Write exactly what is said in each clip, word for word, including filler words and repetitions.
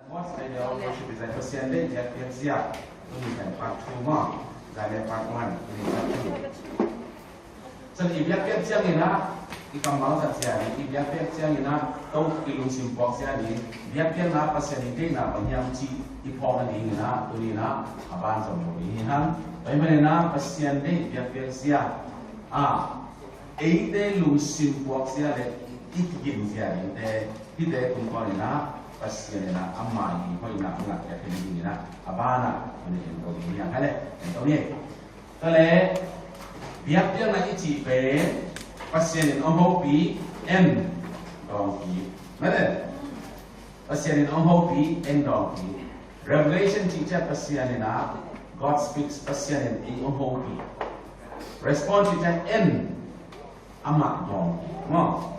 What's the idea of worship is that Pasian deih biakpiak zia. Tuni pen part two maw. Zia le part one, tuni part two. Cun i biakpiak ciangin ah, i kammal zat zia ni, i biakpiak ciangin ah, to i lungsim puak zia ni, biakpiakna Pasian i deihna bang hiam cih i phawk nadingin ah, tuni in ah, a ban zong lo ding hi hang. Tua ahih manin ah, Pasian deih biakpiak zia. Ah, eite lungsim puak zia le i kigin zia dingte, hihte tungtawnin ah Pasian in ah ama i hoihna hong ngahpiak dingin ah a banah hong en ko ding hi hang. Hale, en ko ni. Tua le biakpiakna i cih pen Pasian in hong hopih en dawngpi. Mate. Pasian in hong hopih en dawngpi. Revelation cih ciang Pasian in ah, God speaks, Pasian in ei hong hopih. Respond cih ciang en, amah dawngpi. Maw?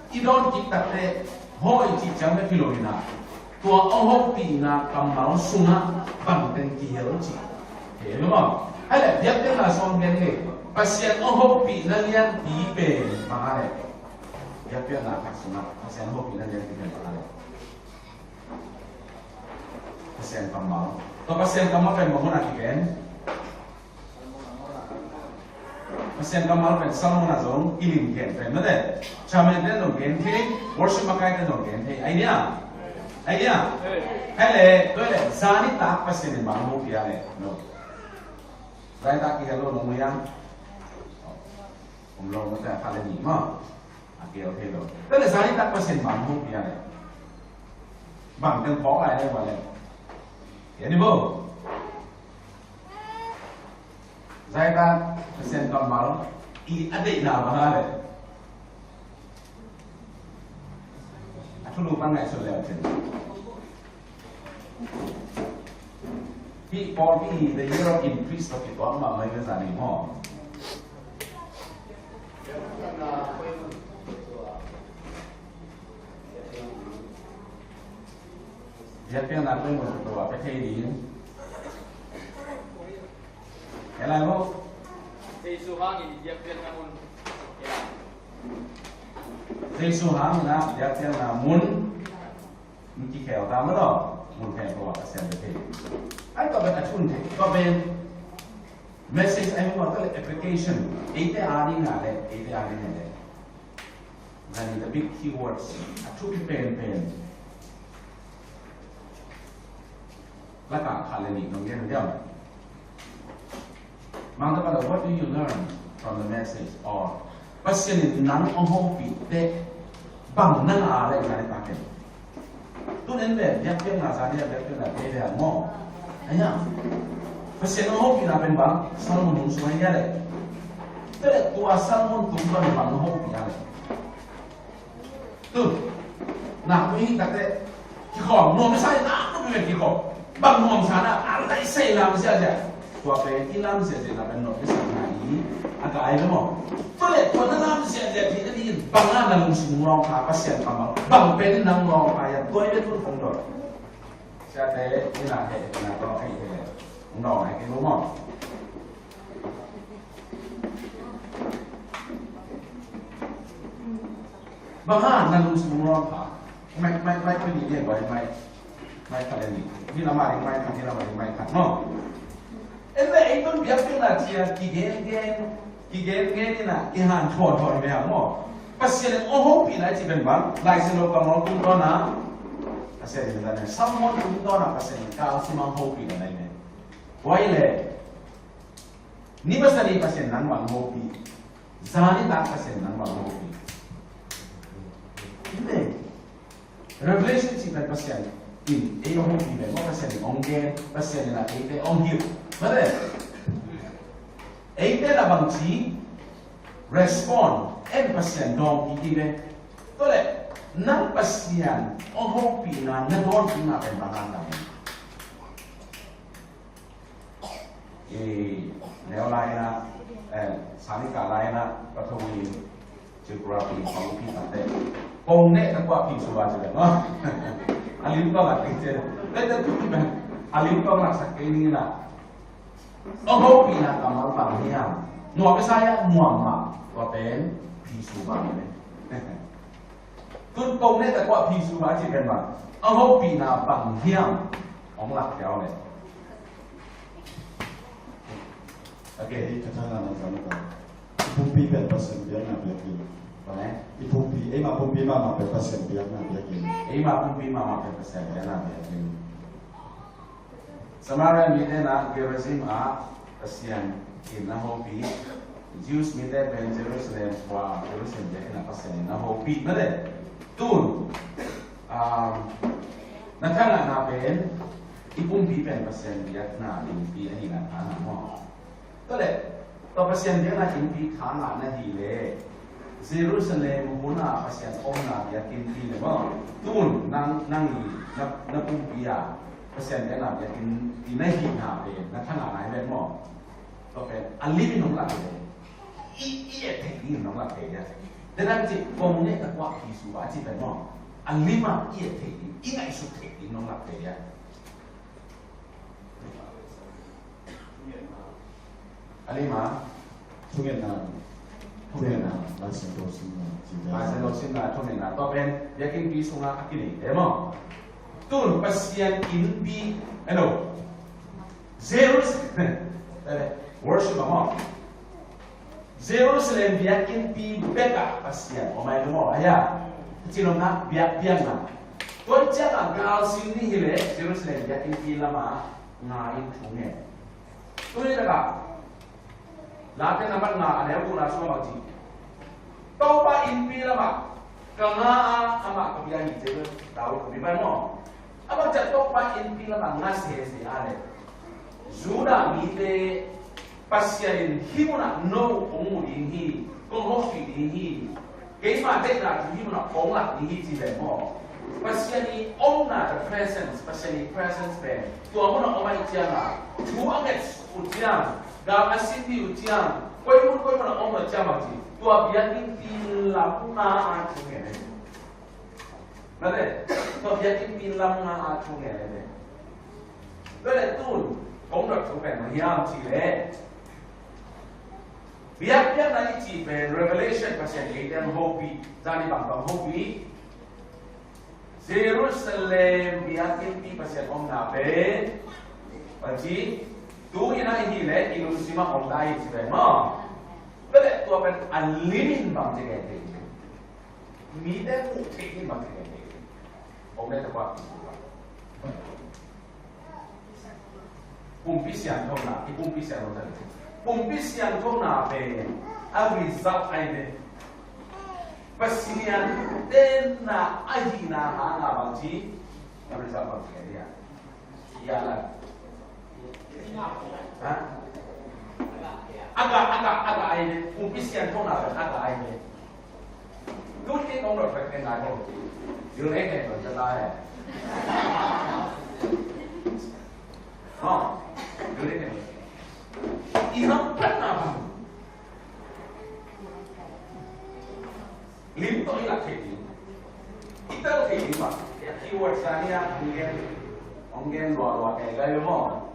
I dawngpi takte, hawi cih ciang bek hi lo in ah, tua hong hopihna kammal sungah bang teng kihel cih. He lo maw? Ahih leh biakpiakna sung gen hi. Pasian hong hopihna lianpi pen bang a leh? Biakpiakna khat sungah Pasian hong hopihna lianpi pen bang a leh? Pasian kammal. Tua Pasian kammal pen bang hunah kigen? Pasian kammal pen Solomon ah zong i lim gen pen mate. Chairman ten zong gen thei, worship makai ten zong gen thei. Ai nia? Ai nia? Hai le, tua le, zanitak Pasian in bang hong hopih a le? No. Zanitak kihel lo nong mu hiam? Om lo mate, a khat le nih maw. A kihel thei lo. Tua le zanitak Pasian bang hong hopih a le? Bang teng phawk lai le, bang le? Kei ni bo. Zaitak Pasian kammal i a deihna bang a le? A thulu pan ngaihsut le cin. Hih pawlpi the year of increase tawh kituak mahmah hi zani maw? Biakpiakna peuhmah tawh a pia thei ding. He lai maw? Jesu hangin biakpiakna mun. Jesu hangin ah biakpiakna mun. Kikhel ta maw lo? Mun khempeuh ah Pasian biakpiak. Ai, tua pen a thun thei. Tua pen message ai maw, tua le application. Eite a ding a le, eite a ding a le. Zani the big keywords. A thupi penpen. Lakah khat le nih nong gen diam. Mang ta pa lo, what do you learn from the message? Or Pasian in nang hong hopih teh bang na ngah le ngah le ta ken. Tun en le biakpiakna zan dia biakpiakna te le maw. Aya. Pasian hong hopihna pen bang Solomon hong suai dia le. Te le tua Solomon tung bang bang hong hopih a le. Tu, nak mi tak te kikhawm nuam sa na tu mi kikhawm. Bang nuam sa na a lai sei lam sia sia. Tua pen i lam sia sia na pen nuam sa na i a ka ai lo mo. Tua le tua na lam sia sia ti na ni bang a na lungsim ngawng kha Pasian kammal. Bang pen nang ngawng kha ya tua i pen tu kong dot. Sia te i na he na to ai he. Ngawng ai ke lo mo. Bang hang na lungsim ngawng kha. Mai, mai, mai, mai ni dia, mai, mai, mai kha le ni. Ni la mai, mai kha, ni la mai, mai kha. No. En le ei tun biakpiakna cia kigen gen, kigen gen ina i han thawh thawh i bia mo. Pasian in hong hopihna i ci pen bang, Lai Siangtho kammal tungtawn a. Pasian in zan Solomon tungtawn a Pasian in kal simang hopihna i pen. Wai le. Ni Pasian, ni Pasian nang bang hopih. Zan i tak Pasian nang bang hopih. Revelation cih pen Pasian in ei hong hopih pen maw, Pasian in hong gen, Pasian in a eite hong hilh. Mate. Eite na bang ci respond en Pasian dawng kiki ve. Tua le nang Pasian hong hopihna na dawnpihna pen bang hang na. I neu lai na, eh, sanika lai na, pathawi geography pangpi tante. Kong ne na kuah pi suwa cile no. A lim tawng a kei cile. Tete tu pi ben. A lim tawng laksak kei ni na. Hong hopihna kammal bang hiam. Nuam i sa ia nuam mah. Tua pen pi suwa cile. Tun kong ne ta kua phi su ba ci pen ba a hopihna bang hiam? Hong lak hiau le. Okay. Ei ka thana na zang ta. I pumpi pen Pasian biakna biakin. Bang eh? I pumpi, eima pumpi mahmah pen Pasian biakna biakin. Eima pumpi mahmah pen Pasian biakna biakin. Samaria mite na Gerizim ah Pasian in na hopih. Jews mite pen Jerusalem khua, Jerusalem biakinn ah Pasian in na hopih. Mate, tun, um, na thangahna pen i pumpi pen Pasian biakna innpi ahihna thangah maw? Tua leh, tua Pasian biakna innpi thangah na hih leh Jerusalem hun ah Pasian omna biakinnpi leh maw, tun nang, nang i na, na pumpi ah Pasian biakna biakinnpi na hihna pen na thangahna hi ven maw? Tua pen a lim in hong lak leh i, i et theih ding in hong lak thei dia. Tua dan cih kong ne ta kua phi su a cih pen maw, a lim ah i et theih ding, i ngaihsut theih ding in hong lak thei dia. A lima, thungetna, thungetna, Laisiangtho simna, Laisiangtho simna, thungetna. Tua pen biakinnpi sungah a kinei te maw? Tun Pasian innpi, hello, Jerusalem, worship maw? Jerusalem biakinnpi bekah Pasian om ahi lo maw? Ahi a, a cih lo na biak, biakna. Tua ciangah galsin ni hileh Jerusalem biakinnpi lamah nga in thungen. Tuni takah Late nambat nga a neu gukna sungah bang ci, Topa innpi lamah ka nga a, amah ka bia hi ci. David kong biakna maw? A bang ci a Topa innpi lamah nga sese a leh Judah mite Pasian in hih munah no kong mu ding hi, kong hopih ding hi, keima deihna thu hih munah kong lak ding hi ci pen maw? Pasian i omna, the presence, Pasian i presence pen tua munah om ahih ciangah thu a nget uh ciang, gal a sin dih uh ciang, koi mun koi munah om uh ciang bang ci, tua biakinnpi lam nga a thu ngen. Mate, tua biakinnpi lam nga a thu ngen. Tua leh tun kong dot thu pen bang hiam cih leh, biakpiakna i cih pen Revelation Pasian eite hong hopih, zani bang bang hopih. Jerusalem biakinnpi Pasian omna pen bang ci, tu-in a i hih leh i lungsim ah om ta hi ci pen maw? Tua leh tua pen a lim in bang ci gen thei, mite muh theih in bang ci gen thei. Om leh tua Pumpi siangthona, i pumpi siangthona. Pumpi siangthona pen a result ahi ve. Pasian tenna ahihna hangah bang ci, a result bang ci ahi a. Ya la. Ha? Aga, aga, aga ahi ve. Pumpi siangthona pen aga ahi ve. Tuti kong dot pek pek ngai kong. Dil rek nek dot jata eh. No. Dil rek nek. I nam pet na bang. Lim tawh i lak thei ding. I tel thei ding bang. Keyword sa ni a hong gen. Hong gen lua lua kei gai maw.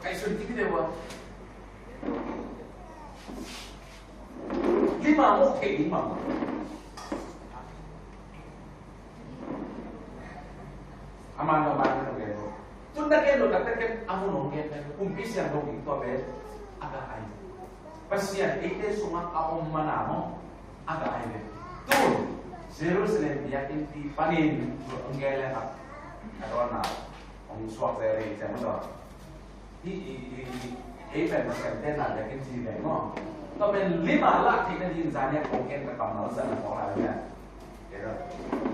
Kai sun ti ki deuh a. Lima mawh theih ding bang. A man lo, a man lo gen lo. Tun na gen lo, tak tak gen a mun hong gen lo. Kumpi siang lo ding tua pen a ka ai. Pasian eite sungah a om mana maw? A ka ai ve. Tun Jerusalem biakinnpi panin hong gen le khat a dawnna hong suak zel rih ciang maw? Hi, hi, hi, hi. Ei pen Pasian tenna biakinn ci ve maw? Tua pen lima lah theihna ding zan hiam kong ken ka kammal zan a kong lai hiam? Kei dah.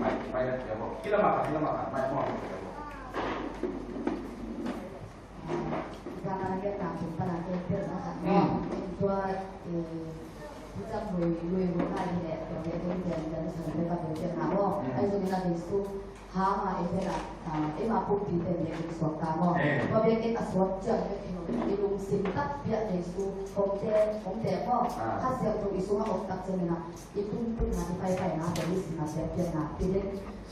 Mai, mai dah, ya, kong. Kila mah, kila mah, mai maw. Zan a ken na kum pana ken pen na khat maw. Hmm. Tua, eh, tua lui, lui, lui na hi leh, tua ken ken ken ken san pen ka pen ken na maw. Hmm. Ai zong na ken su. Hang a, eite na, ah, eima pumpi pen biakinn suak ta maw? Eh. Tua biakinn a suak ciang pen i lungsim takpi ah Jesu hong te, hong te maw? Ah. Kha Siangtho i sungah om tak ciangin ah, i tuntunna, i paipaina pen i sinna, biakpiakna, i den,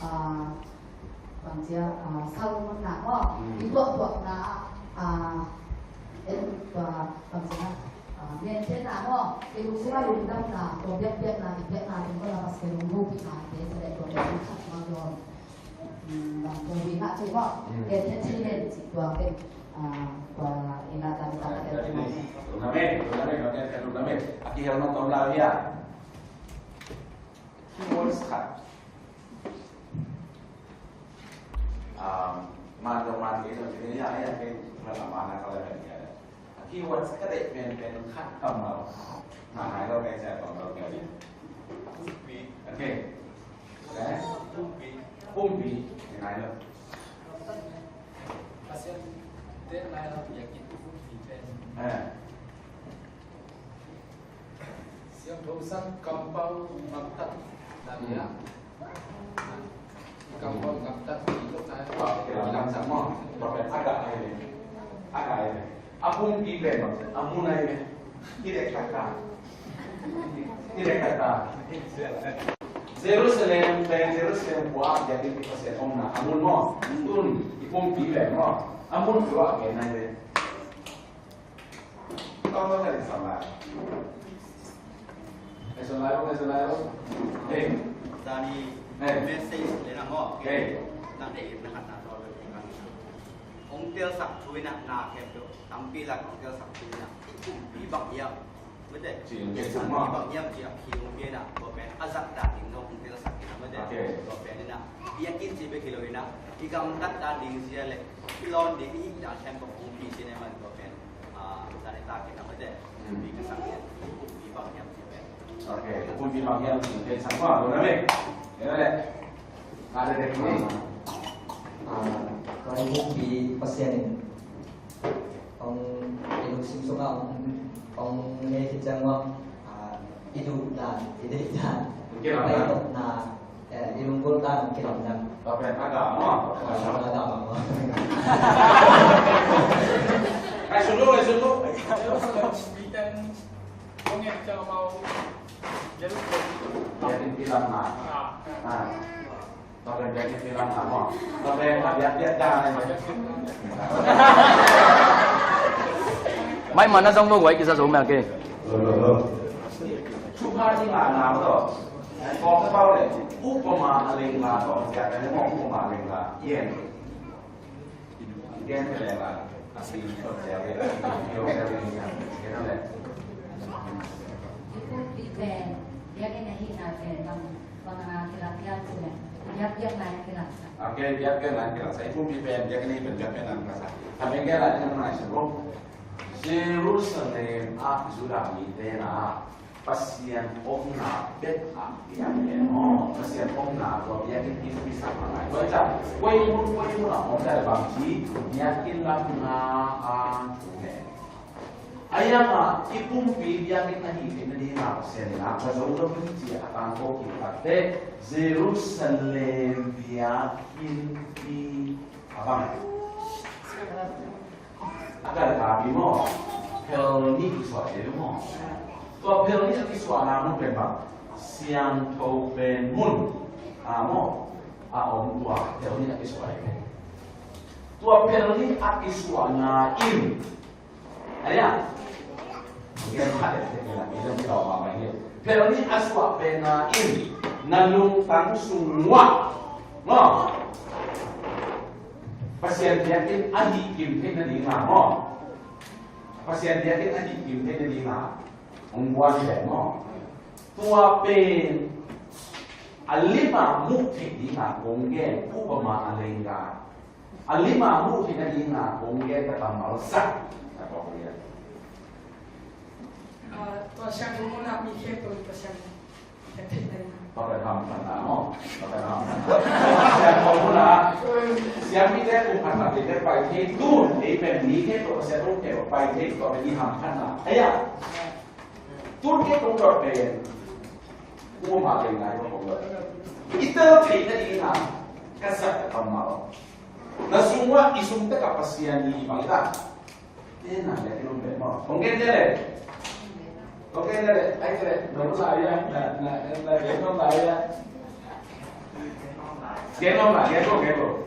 ah, bang ci a, ah, salnunna maw? Hmm. I tuaktuakna, ah, en, ah, bang ci a, Gentehna maw, i lungsim a lungdamna, tua biakpiakna, i biakna tungtawn a Pasian hong hopihna, i te sa leh tua biakpiakna tungtawn. Hmm, tua hi ngah cih maw. Hmm. Genteh cih hen cih tua pen, ah, tua i na tan tan a pen. Lungdam e, lungdam e, lungdam e, lungdam e. A kihel nong tom lai hi a. Keywords khat. Um, man dong man kei dong kei ya ya kei man a man a ka la kei ya. A keywords ka deih pen pen khat kammal. Na nai lo kei sia kammal kei ya. Okay. Eh? Pumpi. Pumpi. Nai lo. Pasian te nai lo ya ki pumpi pen. Eh. Siangtho sang kampau gamtatna hi a. Kampau gamtat hi tok na. Kilamdang sang maw. Tua pen a gah ahi ve. A gah ahi ve. A pumpi pen a mun ahi ve. Kidektak ta. Kidektak ta. Jerusalem pen Jerusalem khua ah biakinn Pasian omna a mun maw. Tun i pumpi pen maw. A mun khua ah gen ahi ve. Tawm tawm ka ding sam lai. Ei sam lai lo, ei sam lai lo. Ei. Zani. Ei. Message le na maw. Ei. Nang dei na khat na tawm lo. Hong telsak thu in a na khempeuh. Tampi lak hong telsak thu in a. I pumpi bang hiam. Mate. Ci hong telsak maw. I pumpi bang hiam ci a khi hong pia in a. Tua pen a zat dan ding zong hong telsak in a. Mate. Okay. Tua pen in a. Biakinn ci bek hi lo in a. I gamtat dan ding zia le. I lawn ding i dan khempeuh hong pia sin e man tua pen. Ah, dan i takin a mate. Hmm. Pumpi ka sak hiam, pumpi bang hiam ci pen. Okay, pumpi bang hiam ci pen sang maw, lo na me. Lo na me. Ada dek ni. Ah, tua pumpi Pasian in. Hong i lungsim sungah hong, hong nei khit ciang maw. Ah, i duh dan, i deih dan. Kilamdang. Pai tawh na. Eh, i lunggulh dan kilamdang. Tua pen a gah maw. A gah maw. Ai, sungguh, ai, sungguh. Biakinn kilamdang. Ah. Tua pen biakinn kilamdang maw. Tua pen a biak, biak dan. Mai mana zong mo wai kisa zo mel ke. Lo, lo, lo. Thupha i ngahna tawh. Kawk pau le upama a lengla tawh, upama a lengla. Yen. Gen lengla. A si tawh sia le. Yo sia le. Gen le. I pumpi pen, biakinn ahihna pen bang, bang a kilak hiam cih leh. Biak, biakpiakna kilak sa. Okay, biakpiakna kilak sa. I pumpi pen, biakinn ahih pen biakpiakna kilak sa. Khat pen gen lai, gen lai sa bro. Jerusalem ah Judah mite na Pasian omna bek a biakinn maw. Pasian omna tua biakinn in kisak a ngai. Tua ciang koi mun koi mun a om leh bangci biakinn lam na a thu ne. A yang a i pumpi biakinn ahih theihna ding a Pasian in a ka zo lo hi ci a tangko kik tak teh Jerusalem biakinn hi a bang. A galkap pi maw, phel nih i suah ding maw. Tua phel nih a kisuahna mun pen bang, siangtho pen mun a maw, a om tua phel nih a kisuah ding. Tua phel nih a kisuahna in, a ya, Gen khat le, gen khat le, gen khat le. Phel nih a suah penna in na lungtang sung uah maw, Pasian biakinn a hih kim theihna ding a maw, Pasian biakinn a hih kim theihna ding a hong guan pen maw. Tua pen a lim a muh theih ding a kong gen upama a lengla. A lim a muh theihna ding a kong gen ka kammal zat. Ka tawk lian. Ah, tua siangtho mun ah mi khempeuh in Pasian hong theihna ding. Tua pen hamphatna maw. Tua pen hamphatna. Siangtho mun ah siampite kum khat khat te pai thei tun, ei pen mi khempeuh Pasian hong theih pai thei, tua pen i hamphatna. Ei a. Tun kei kong dot pen. Upama leng nai kong dot. I tel theihna ding a ka zat ka kammal. Na sung uah i sung tek a Pasian hi bang i ta. Te na le kilum le maw. Kong gen le. Kong gen le. Ai le. Na lu lai a. Na, na, na gen nong lai a. Gen nong lai, gen nong, gen nong.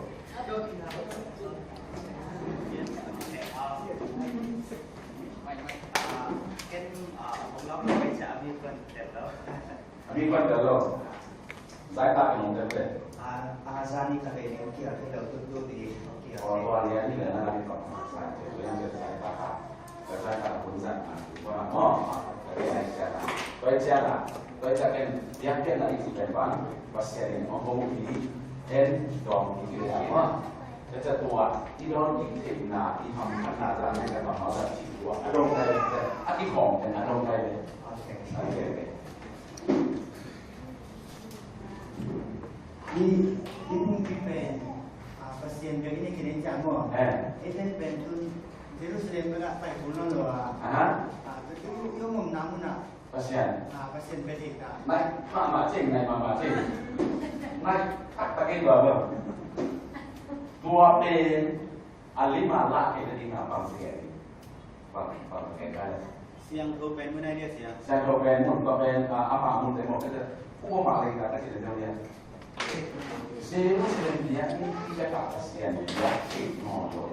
A mi pan tel lo. Zai ta ka nong tel tel. A, a, zani ka te ne, kia te lo tu tu di, kia. Or tua lia ni le na ni pa. Zai te lo yang te zai ta ka. Zai ta ka pun zai na. Tua na mo. Tua cia na. Tua cia na. Tua cia ken, yang ken na i ci pen pan. Pasian in hong hong i. En dong i ci le mo. Tua cia tua. I dong i ci na. I ham kan na zan ne ka ma ma zan ci tua. A dong dai le. A ki hong ken a dong dai le. Okay. Okay, okay. I, i pumpi pen, ah, Pasian bek i ne kine ciang maw. Eh. Eden pen tun Jerusalem bek ah pai kul nawn lo a. Aha. Ah, tu tu i om omna mun ah. Pasian. Ah, Pasian bek i ta. Nai, mama cing, nai mama cing. Nai, tak tak i dua lo. Tua pen, a lim a lah kei na ding a bang kei. Bang, bang kei ka le. Siangtho pen mun a dia sia. Siangtho pen mun, tua pen, a, a mah mun te mawk kei te. Upama le ka, ka ci le dia. Jerusalem biakinn pi ka Pasian biakinn mawk lo.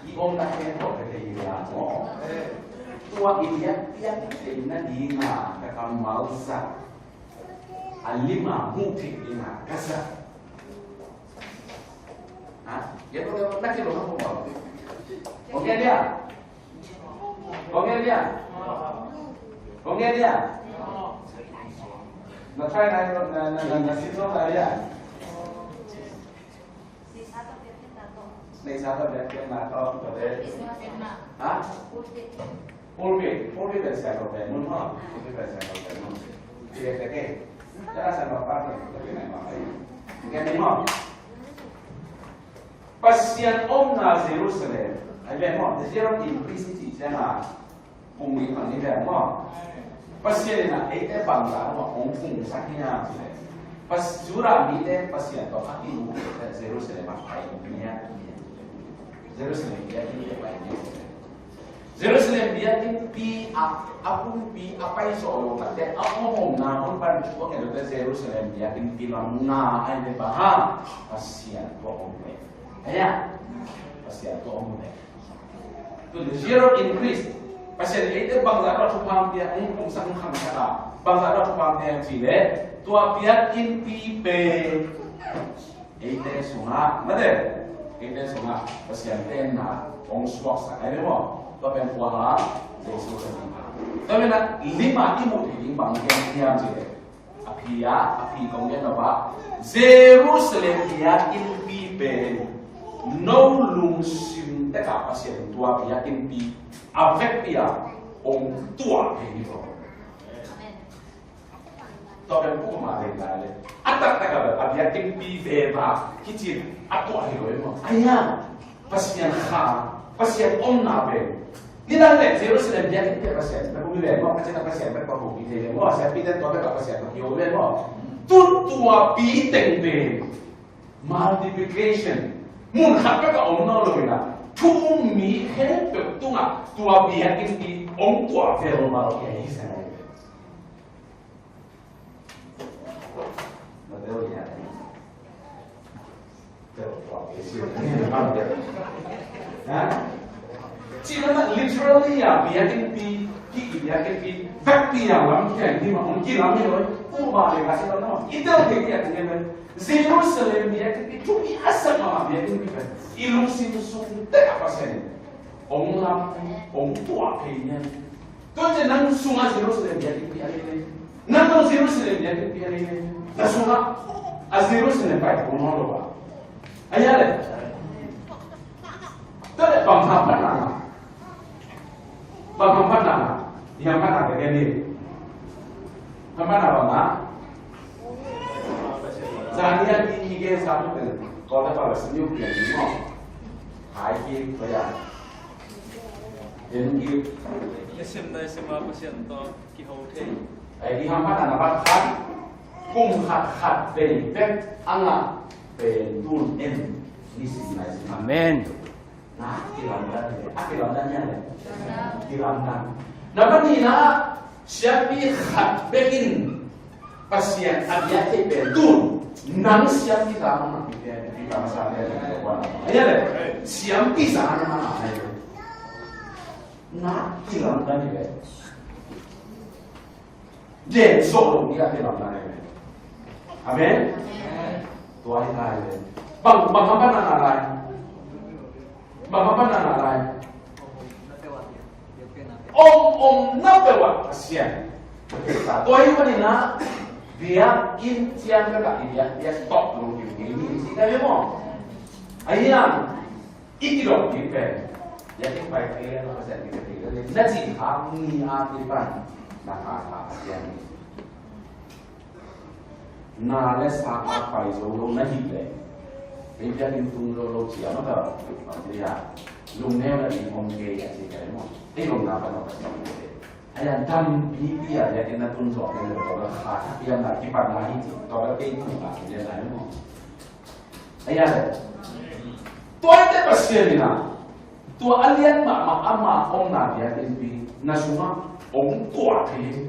I om na kei tua kei kei la mawk. Tua i biakinn kei na ding a ka kammal sa. A lim a muh theih ding a ka sa. Ha? Ya, kong ya, na kilo ha kong ya. Kong ya dia. Kong ya dia. Kong ya dia. Na try na, na, na, na, na, si to na dia. Nei sa ta biakinn na tawh, tua te. Ha? Pulpit. Pulpit pen siangtho pen mun maw. Pulpit pen siangtho pen mun. Pulpit te ke. Kala sa ma pa ke, tapi mai ma pai. Ngen ni maw. Pasian omna Jerusalem. Ai pen maw, the Zero in Christ ci ciang a. Kong mi pan ni pen maw. Pasian in a eite bangzah tawh hong pumsak hiam cih leh, Pas-, Judah mite Pasian tawh a kimuh Jerusalem ah pai miak, miak. Jerusalem biakinn ah pai miak. Jerusalem biakinnpi a, a pumpi a pai zawh loh takteh a om omna hun pan thu a ngen loh teh Jerusalem biakinnpi lam na a hi ve, bang hang? Pasian tawh om leh. Ahi a? Pasian tawh om leh. Tun zero increase. Pasian eite bangzah tawh thupha pia, hong pumsak hong khangsak a. Bangzah tawh thupha pia cih leh, tua biakinnpi pen eite sungah, mate, eite sungah Pasian tenna hong suaksak ahi ve maw. Tua pen kua ha? Jesu Khazih. Tua pen a lim a i muh theih ding bang gen hiam cih leh, a phi a, a phi kong gen nop a, Jerusalem biakinnpi pen no lungsim tekah Pasian tua biakinnpi a vekpi a hong tuah thei hi lo. Tua pen puk mah lei lai le. A taktak a biakinnpi veva kici a tuah hi lo hi maw. Ahi a, Pasian kha, Pasian omna pen. Nidang le Jerusalem biakinn pen Pasian bek om hi ve maw, a cina Pasian bek pa hu pi thei ve maw, siapi ten tua bek a Pasian bek hi ve maw. Tu tua pi teng pen multiplication. Mun khat bek a om nawn lo hi a. Thu um mi khempeuh tungah tua biakinnpi hong tuah vel mah lo hi a hi sa. Cih lama literally a biakinnpi, ki biakinnpi, vekpi a lam kiang hi mah, hong kilam hi lo. Upama le ka cih lama i tel thei a kong en. Jerusalem biakinnpi thupi a sak mahmah biakinnpi pen i lungsim sung teh a Pasian hong lam, hong tuah thei hi. Tua ciang nang sungah Jerusalem biakinnpi a lei lei. Nang tawh Jerusalem biakinnpi a lei lei. Na sungah a Jerusalem pai kul nawn lo a. Ahi a leh. Tua leh bang hamphatna ngah. Bang hamphatna ngah. I hamphatna ka gen ni. Hamphatna bang ngah. Zan ni a ki, ki gen sa tu pen. Kawlgam pau la siniu pian ni maw. Hai ki, tua ya. Ken ki. Nisim naisim a Pasian tawh kiho thei. Ai, i hamphatna number khat. Kum khat khat vei bek a ngah pen tun en nisim naisim. Amen. Na kilamdang hi, a kilamdang hi a leh. Kilamdang. Number nihna, siampi khat bek in Pasian a biak thei pen tun, nang siampi za mah pi pen, pi masa pen, ahi a leh, siampi za mah ahi. Na kilamdang hi ve. Gen sawh lo ding a kilamna hi ve. Amen. Tua hi lai ve. Bang, bang hang pan na lai. Bang hang pan na lai. Om, om na peuh ah Pasian. Tua hi manin ah biakinn ciang ka kah i biak, biak tawh lo hi ngei ni, ci ka ve maw. Ahi hang i kidong ding pen, biakinn pai thei le na Pasian ding ka thei le na cih khak ni a kipan na kha kha Pasian ni. Na le sa a pai zo lo na hih leh, ei biakinn tung lo lo cia mah ta, a cia lungneu na ding om kei a ci kei maw. Ei lomna pan a Pasian ni te. A yan tampipi a biakinn na tun zawh kei lo tawh la kha thak pian la kipan la hi ci tawh la kei tung la ci lian la hi maw. A yan le. Tua hi te Pasian in a, tua a lian mahmah ama omna biakinnpi na sungah hong tuah thei.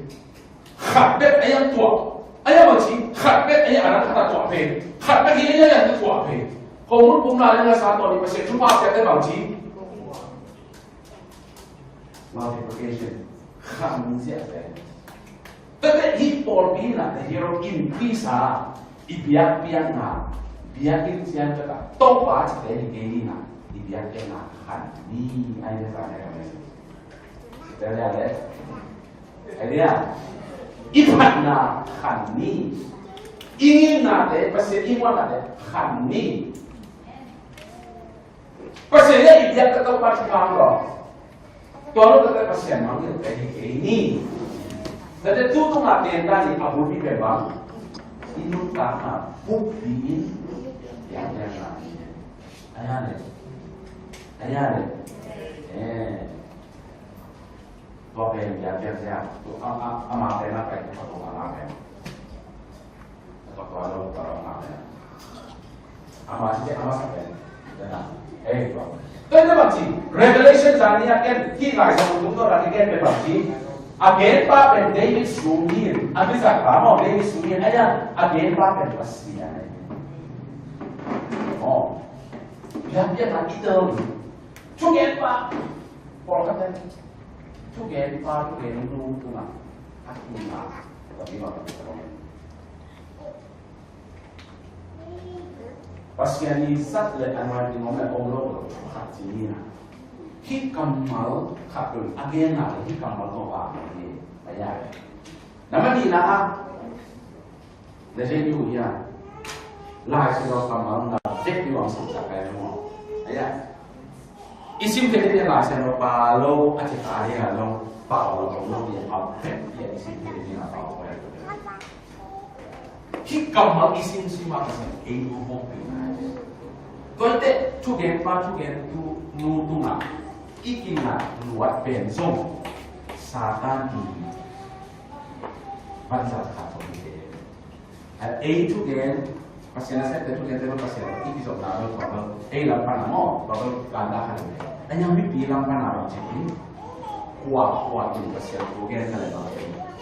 Khat bek a yang tuah. A yang bang ci, khat bek a yang a dang khat a tuah pen. Khat bek hi a yang a yang tuah pen. Ko mun pum la le na sa tuah ni Pasian thupha piak te bang ci. Multiplication. Kham ziah pen. Tete hi pawlpi na te hero in pisa. I biak piakna. Biakinn ciang ka ta. Topa ci te hi kei ni na. I biak piakna khan ni. Ai ne sa ne ka message. Tete le. Idea. I phatna khan ni. I nginnate, Pasian i muannate khan ni. Pasian le i biak ka Topa thupha lo. Tua lo ka Pasian mang le ka hi kei ni. Tate tu tunga ten ta ni a bulpi pen bang. I nuntakna bukpi in biak piakna. Aya le. Aya le. Eh. Tua pen biakpiak sia, tua a, a, ama pen a pen, tua tua ama pen. Tua tua lo, tua lo ama pen. Ama si ama sa pen. Tua na. Eh, tua. Tua na bang ci, Revelation zan ni a ken, ki lai sa tung tua la ki ken pen bang ci. A gen pa pen David sung hi, a ki zak pa mo David sung hi, aya, a gen pa pen Pasian. Oh. Biakpiak na i tel. Thugenpa. Paul ka pen. Thugenpa, thugennu tungah a kina. Tua hi bang ka pen. Pasian i zat le anointing om le om lo lo khat ci ni na. Hih kammal khat lo a genna le hih kammal tawh vang hi. Aya. Nama nihna ah. Na zen uh hiam? Lai Siangtho kammal na vek ding uh a hong sangsak ka hi maw? Aya. I sim khit teh Lai Siangtho pha lo a ci ta ding a lo, pha lo lo lo ding a vek ding a i sim khit teh a pha lo. Hih kammal i sim sim a ka sim ei nu hong pi na. Tua teh thugenpa thugennu tungah i kinga luat pen zong Satan i vanzat khat zong hi te. A ei thugen, Pasian a septe thugen te lo Pasian i kizopna lo tua lo. Ei lam pana maw, tua lo ganda khat lo. A nyang mipi lam pana lo ci. Kua, kua in Pasian thugen ka le lo.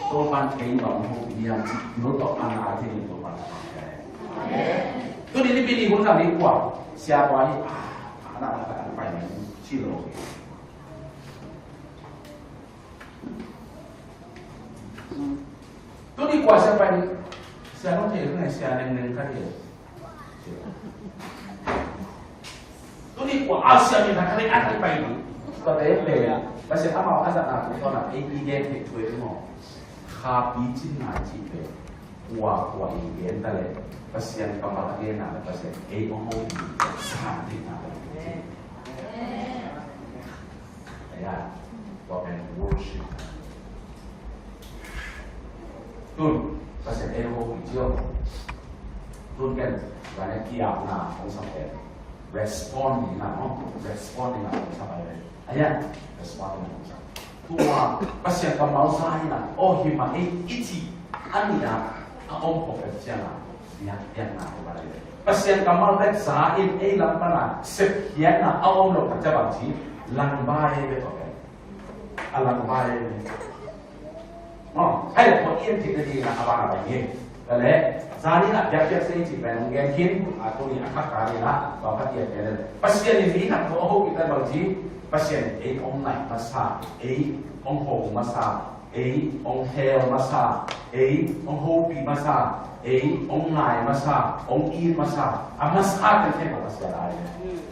Tua pan ei lo mu niam ci, no to ana a ci ni tua pan. Tuni ni pi ni hun sa ni kua, sia kua ni, ah, ana ana pai ni ci lo. Tuni kua sia pai, sia nong thei ngai sia neng neng ka hi. Tuni kua a sia mi na ka le a ka pai ni. Ka te le ya. Ka sia ama a sa na ko na ei i gen thei thue mo. Kha pi cin na ci pe. Kua kua i gen ta le. Pasian kammal a gen na le Pasian ei ong ho i sa ti na le. Aya, tua pen worship. Tun, Pasian ei ho i cio. Tun ken, gane kiapna ong sa pen. Respond ni na, no? Respond ni na ong sa pen. Aya, respond ni na ong sa. Tua, Pasian kammal sa hi na, oh, hi ma ei i ci, a ni a, a om ko pen cia na, biak, biak na ko ba le. Pasian kammal bek sa in ei lam pana, sep hian na, a om lo ka ca bang ci, lang ba ei bek ko pen. A lang ba ei bek. Oh, hai ko i en ti ka di na, a ba na ba ei. Ka le, zani na biak biak sei ci pen ong gen khin, a tu ni a kha ka ni na, ba ka ti a pen. Pasian ni ni na ko ho kita bang ci, Pasian ei ong nai masa, ei ong ho masa. Ei hong hel masa, ei hong hopih masa, ei hong ngai masa, hong it masa, a masa teng khempeuh Pasian aa hi.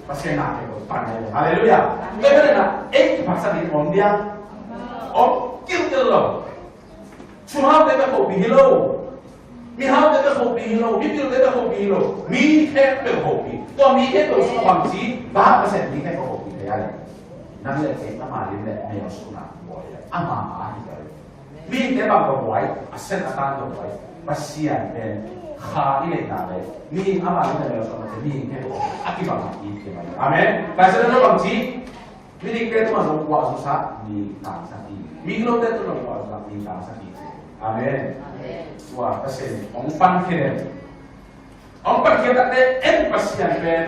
Pasian na khempeuh pan hi. Halleluiah. Amen. Tua ahih manin ei kiphatsak ding om diam? Om kilkel lo. Sum haute bek hopih hi lo. Mi haute bek hopih hi lo. Mi pilte bek hopih hi lo. Mi khempeuh hopih. Tua mi khempeuh sung bangci, bang Pasian mi khempeuh hopih thei a leh, nang le kei ama lim le mel sungna bawl hi a, ama aa hi a leh. Mihingte bang tawh buai, a sen a tan tawh buai. Pasian pen kha i neihna leh mihing ama lim le mel sungna te mihing khempeuh a kibang a it hi mai. Amen. Pasian in bangci, mi dikte tungah zong guah zusak, mi tangsak hi. Mi gilote tungah zong guah zusak, mi tangsak hi. Amen. Amen. Tua Pasian in hong pankhia den. Hong pankhia takte en Pasian pen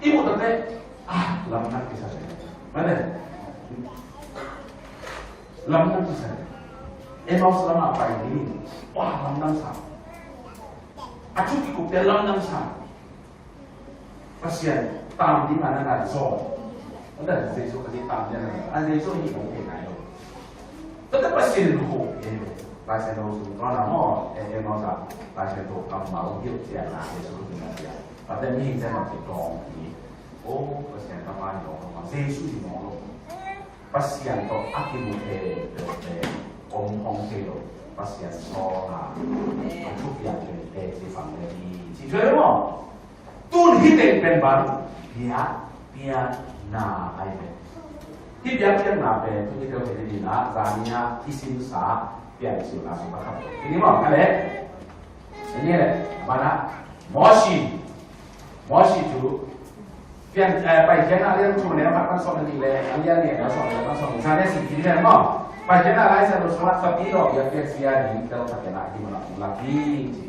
i muh takte, ah, lamdang kisa den. Mate. Lamdang kisa den. Emmaus lamah pai ni. Wah, lamdang sa. A thu kikupte lamdang sa. Pasian tam ding a na ngai zaw. Tua Jesu Khazih tam ding a na ngai. A Jesu hi hong thei nai lo. Tua Pasian in hong thei lo. Pasian lo sung tua na maw. E, e, maw sa. Pasian to kammal hong hilh ciang na Jesu Khazih na ciang. Tua te mihing ciang na ciang tawng hi. O, Pasian kammal hi lo, kammal. Jesu hi lo. Pasian tawh a kimu peuhpeuh pen om hong thei lo. Pasian sawlna a thupiak pen pen ci bang le hi ci thei lo maw? Tun hih teng pen bang biak piakna ahi ve. Hih biak piakna pen tu hih teng pen hi na zani a i simsa pian siu na sung ka khat hi ni maw? Ka leh. Ini leh, a bana, Mosi. Mosi thu. Pian, eh, Paikhiatna a lian thum a neu khat pan sawm le nih leh, a lian nih a neu sawm le pan sawm. Zan ne sim kik leh maw. Paikhiatna Lai Siangtho sungah Tapidaw biakpiak sia ding tel khat kena hi mawk a om lak hi ci.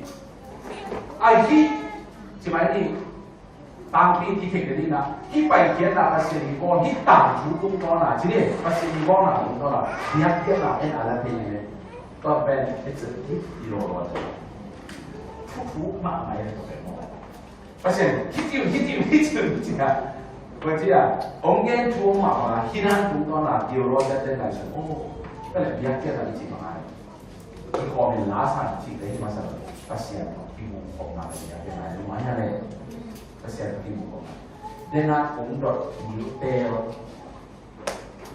Ai hi. Ci mai ni. Tangpi kithei ding na, hih Paikhiatna Pasian i bawl, hih tangthu tungtawn a, ci ni, Pasian i bawlna tungtawn a, biakpiakna en a la thei ni. Tua pen, it's a big deal, lo lo. Thuthu mahmah e, tua pen maw. Pasian, hih tiu, hih tiu, hih tiu, hih tiu a. Tua ci a, hong gen thu mahmah, hih nang tungtawn a, theologian te ngai sun, oh, tua leh biakpiakna i ci bang a. Kikhawm in la sang cih te hi masa lo. Pasian tawh kimuh khopna le biakpiakna hi mah hi a le. Pasian tawh kimuh khopna. Dena kong dot dil tel.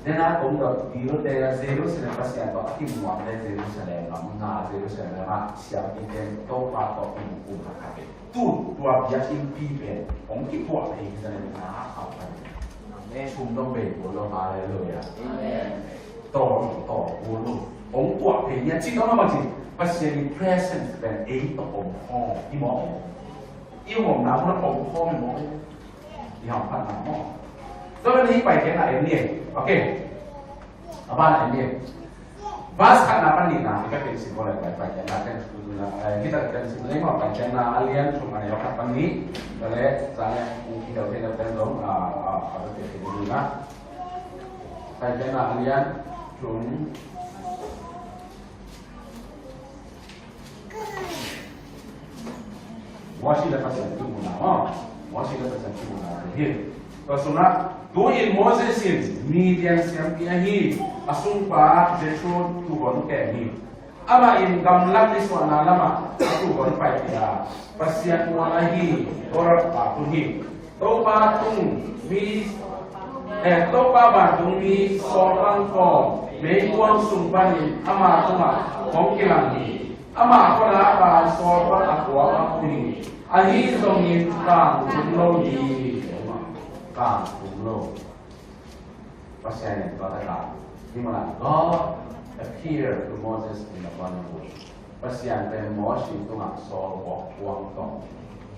Dena kong dot dil tel Jerusalem Pasian tawh a kimuh le Jerusalem lam na Jerusalem lam a siam in ten Topa tawh kimuh kum khat khat. Tu tua biakinn pi pen hong kituah thei hi ta le na a khau khat. Amen. Sum dong bei kul lo, halleluiah. Amen. Tawl, tawl, kul lo. Hong tuah thei hi a, ci tawh mah bang ci. Pasian in presence pen ei tawh om khawm hi maw. I omna hun a om khawm hi maw. I hamphatna maw. Tua pen hih Paikhiatna en ni. Okay. A ban en ni. Verse khatna pan nihna, hih ka pen sim bawl leh Paikhiatna pen sim na, eh, hih ka pen sim leh maw, Paikhiatna a lian thum a neu khat pan nih, tua leh, zan leh, hih ka pen pen dong, ah, ah, ah, ka pen sim na. Paikhiatna a lian thum. Mosi le Pasian kimuhna maw. Mosi le Pasian kimuhna hi. Tua sungah, tu-in Moses in Midian siampi ahi a sungpa Jethro tuuhon kem hi. Amah in gamlak nisuahna lamah a tuuhon paipih a, Pasian mual ahi Horeb a tun hi. Topa tung mi, eh, Topa vantung mi sawlpang khawm meikuang sung panin ama tungah hong kilang hi. Ama khuana pan sawlpang a kuang a pu hi. Ahi zongin kang tung lo hi. Kang tung lo. Pasian in tua takah, hih manin God appeared to Moses in the burning bush. Pasian pen Mosi tungah sawlbuak kuang tawh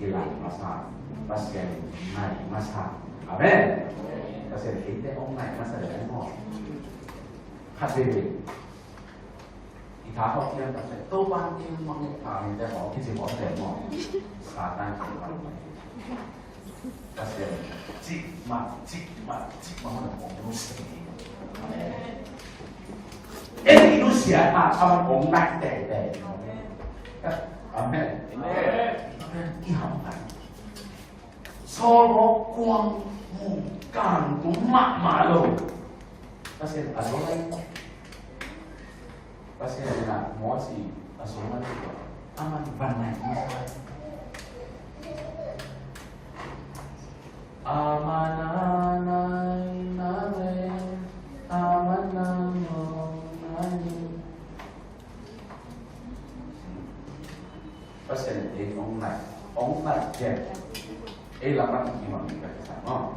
kilang masa, Pasian in ngai masa. Amen. Pasian in eite hong ngai masa le maw. Khat veve. I tha khawk hiam ta se, Topa in mang e tha in te khawk, kici khawk te maw. Satan kici khawk. Pasian, cih mah, cih mah, cih mah, hong nusia. Amen. En i nusia a, a hong nai teitei. Amen. Amen. Amen. I ham nai. Sawlbuak kuang mu kang tung mahmah lo. Pasian a lo lai. Aman van nai masa. Aman a nai na ve, aman a nai na ve. Pasian in ei hong nai, hong nai ciang ei lam ah i kim a mi ka kisa maw.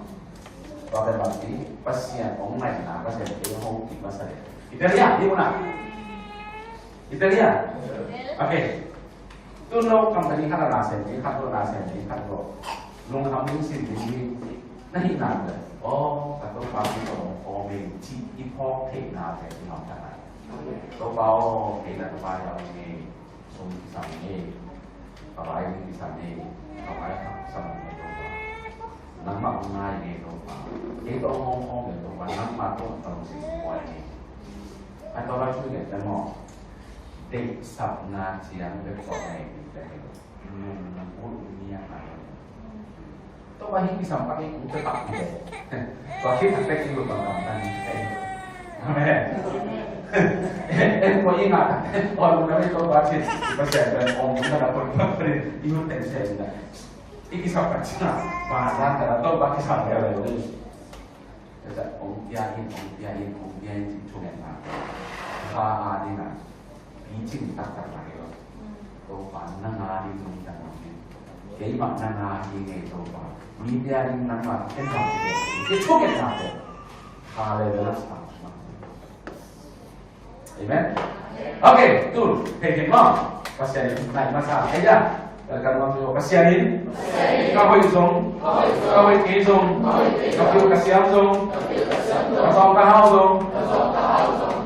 Tua pen bang ci, Pasian hong naina, Pasian in ei hong kim masa le. Italia, di muna. Italia. Okay. Tun lo company khat a na sem ding, khat lo na sem ding, khat lo lungkham ding, sim ding ding na hih nak leh, aw, ka Topa hi tawh hong pawm ing cih i phawk theihna pen i ngam ta ngai. Topa aw, kei na ka pai a hong hi, sum kisam hi, ka pai ding kisam hi, ka pai a kisam hi Topa. Nangmah hong ngai hi Topa. Kei tawh hong hong hi Topa, nangmah tawh ka lungsim hong buai hi. A tawh la thu ngen ta maw. Deihsakna ciang bek tawh nei ding ka hi lo. Nung nang ut niang a hi lo. Tua bang hi kisam pak hi, ut tak hi lo. Tua khit tak bek hi lo bang bang kan hi. Amen. Em ko i ngah tak. Tua lu na me tua bang cin. Pasian kan om na la pon pak rin. I ut teng se na. I kisam pak cin na. Bang dan ka la tua bang kisam ya lo. Tua ciang hong pia in, hong pia in, hong pia in cih thungetna. Kha a ding a picing taktak na hi lo. Topa nang a ding nungta nang hi. Keimah nang a ding ngei Topa. Mi pia ding nangmah ken bang ci hi. Cih thungetna pen. Kha level a sa. Amen. Okay, tun, hei hei maw. Pasian in nai masa. Hei ya. Welcome, welcome. Pasian in ka hoih zong, ka hoih kei zong, ka pil ka siam zong, ka zawng ka hau zong,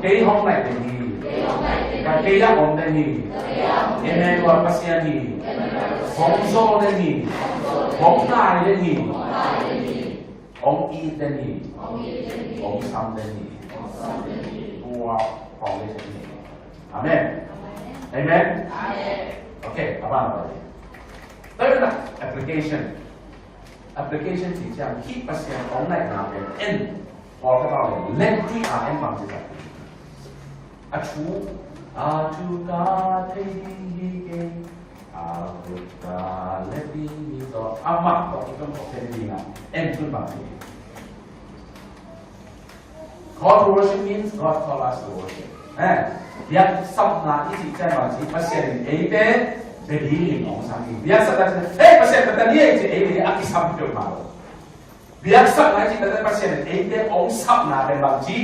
kei hong nai den hi. Ka kei a om den hi. Emmanuel Pasian hi. Hong zaw den hi. Hong nai den hi. Hong it den hi. Hong sam den hi. Tua hong it den hi. Amen. Amen. Okay, a ban a ban. Tua na application. Application ci ciang hih Pasian hong naihna pen en. Paul ka tau len, len tui a en bang ci tak. A thu, a thu ka thei ding hi kei. A thu ka let ding hi tawh. Amah tawh i tawh khen ding a. En tun bang hi. Call to worship means God call us to worship. Eh, biaksapna i cih ciang bang ci, Pasian in eite bia dingin hong sam hi. Biaksapna ci, hey, Pasian ka ta ni ei ci, ei a kisam peuhmah lo. Biaksapna i cih ciang Pasian in eite hong sapna pen bang ci,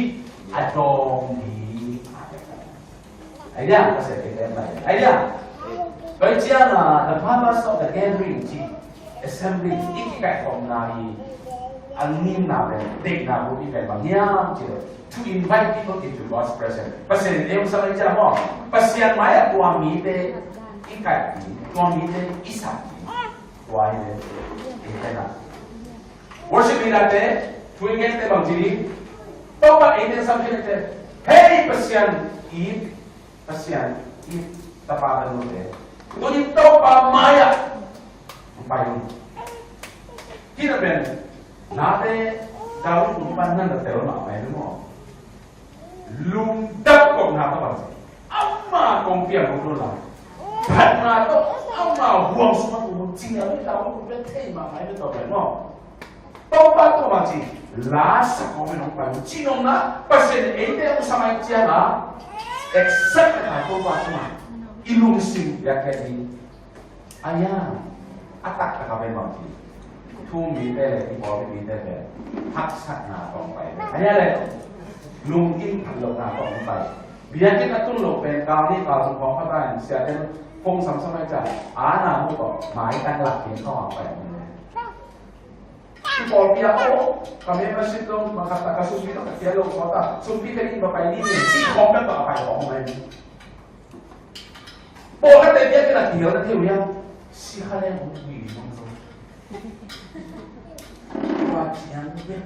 a dawng ding. Idea, Pasian in eite hong nai. Idea. Tua ciang a, the purpose of the gathering ci, assembly, i kikaihkhopna hi, a ngimna pen, deihna bup i pen bang hiam cih leh, to invite people into God's presence. Pasian in ei hong sam hi ciang maw, Pasian mai-ah tua mite i kaih ding, tua mite i sap ding. Tua hi leh, i pen a. Worship leader te, thu i gen te bang ci ding, Topa eite sam hi leh te, hey Pasian, i Pasian i tapa tanute, tuni Topa mai-ah hong pai un. Hih na pen, nate David kumpipa na na tel mahmah hi maw. Lungdam kohna tawh bang ci. Ama kong piang kong tun lai. Phatna tawh ama huang sungah kong cing a, David kumpipa thei mahmah hi tawh pen maw. Topa tawh bang ci, la sak kawmin hong pai un cih nopna, Pasian in eite hong sam ahih ciangin, exact a Topa tungah i lungsim biakpiak ding. Ahi a, a taktak a pen bang ci, thu mite le i pawlpi mite pen haksatna tawh hong pai. Ahi a le, lungkim phat lohna tawh hong pai. Biakinn a tun loh pen kal nih kal thum khawng pha ta in siate in phone samsam ahih ciangin, a na mu tawh maitang lak ding tawh hong pai. Pawlpi ah, aw, ka membership dong, mangkhat tak ka sumpi dong, ka kihel lo kawta, sumpi ka inn va pai ni, ci khawng bek tawh a pai khawng mai. Pawlkhatte biakinn ah kihel na thei uh hiam? Sikha leng hong tui ni mong zo. Tua ciang bek.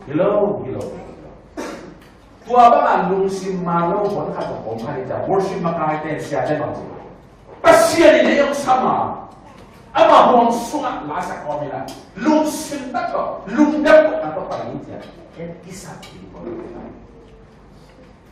Hello, hello. Tua bangin lungsim man lo hon khat tawh om kha ding, worship makaite, siate bang ci. Pasian in ei hong sam a, ama huang sungah la sak kawmin a, lungsim tak tawh, lungdam tawh, a tawh pai ding ci a, en i sak ding ko.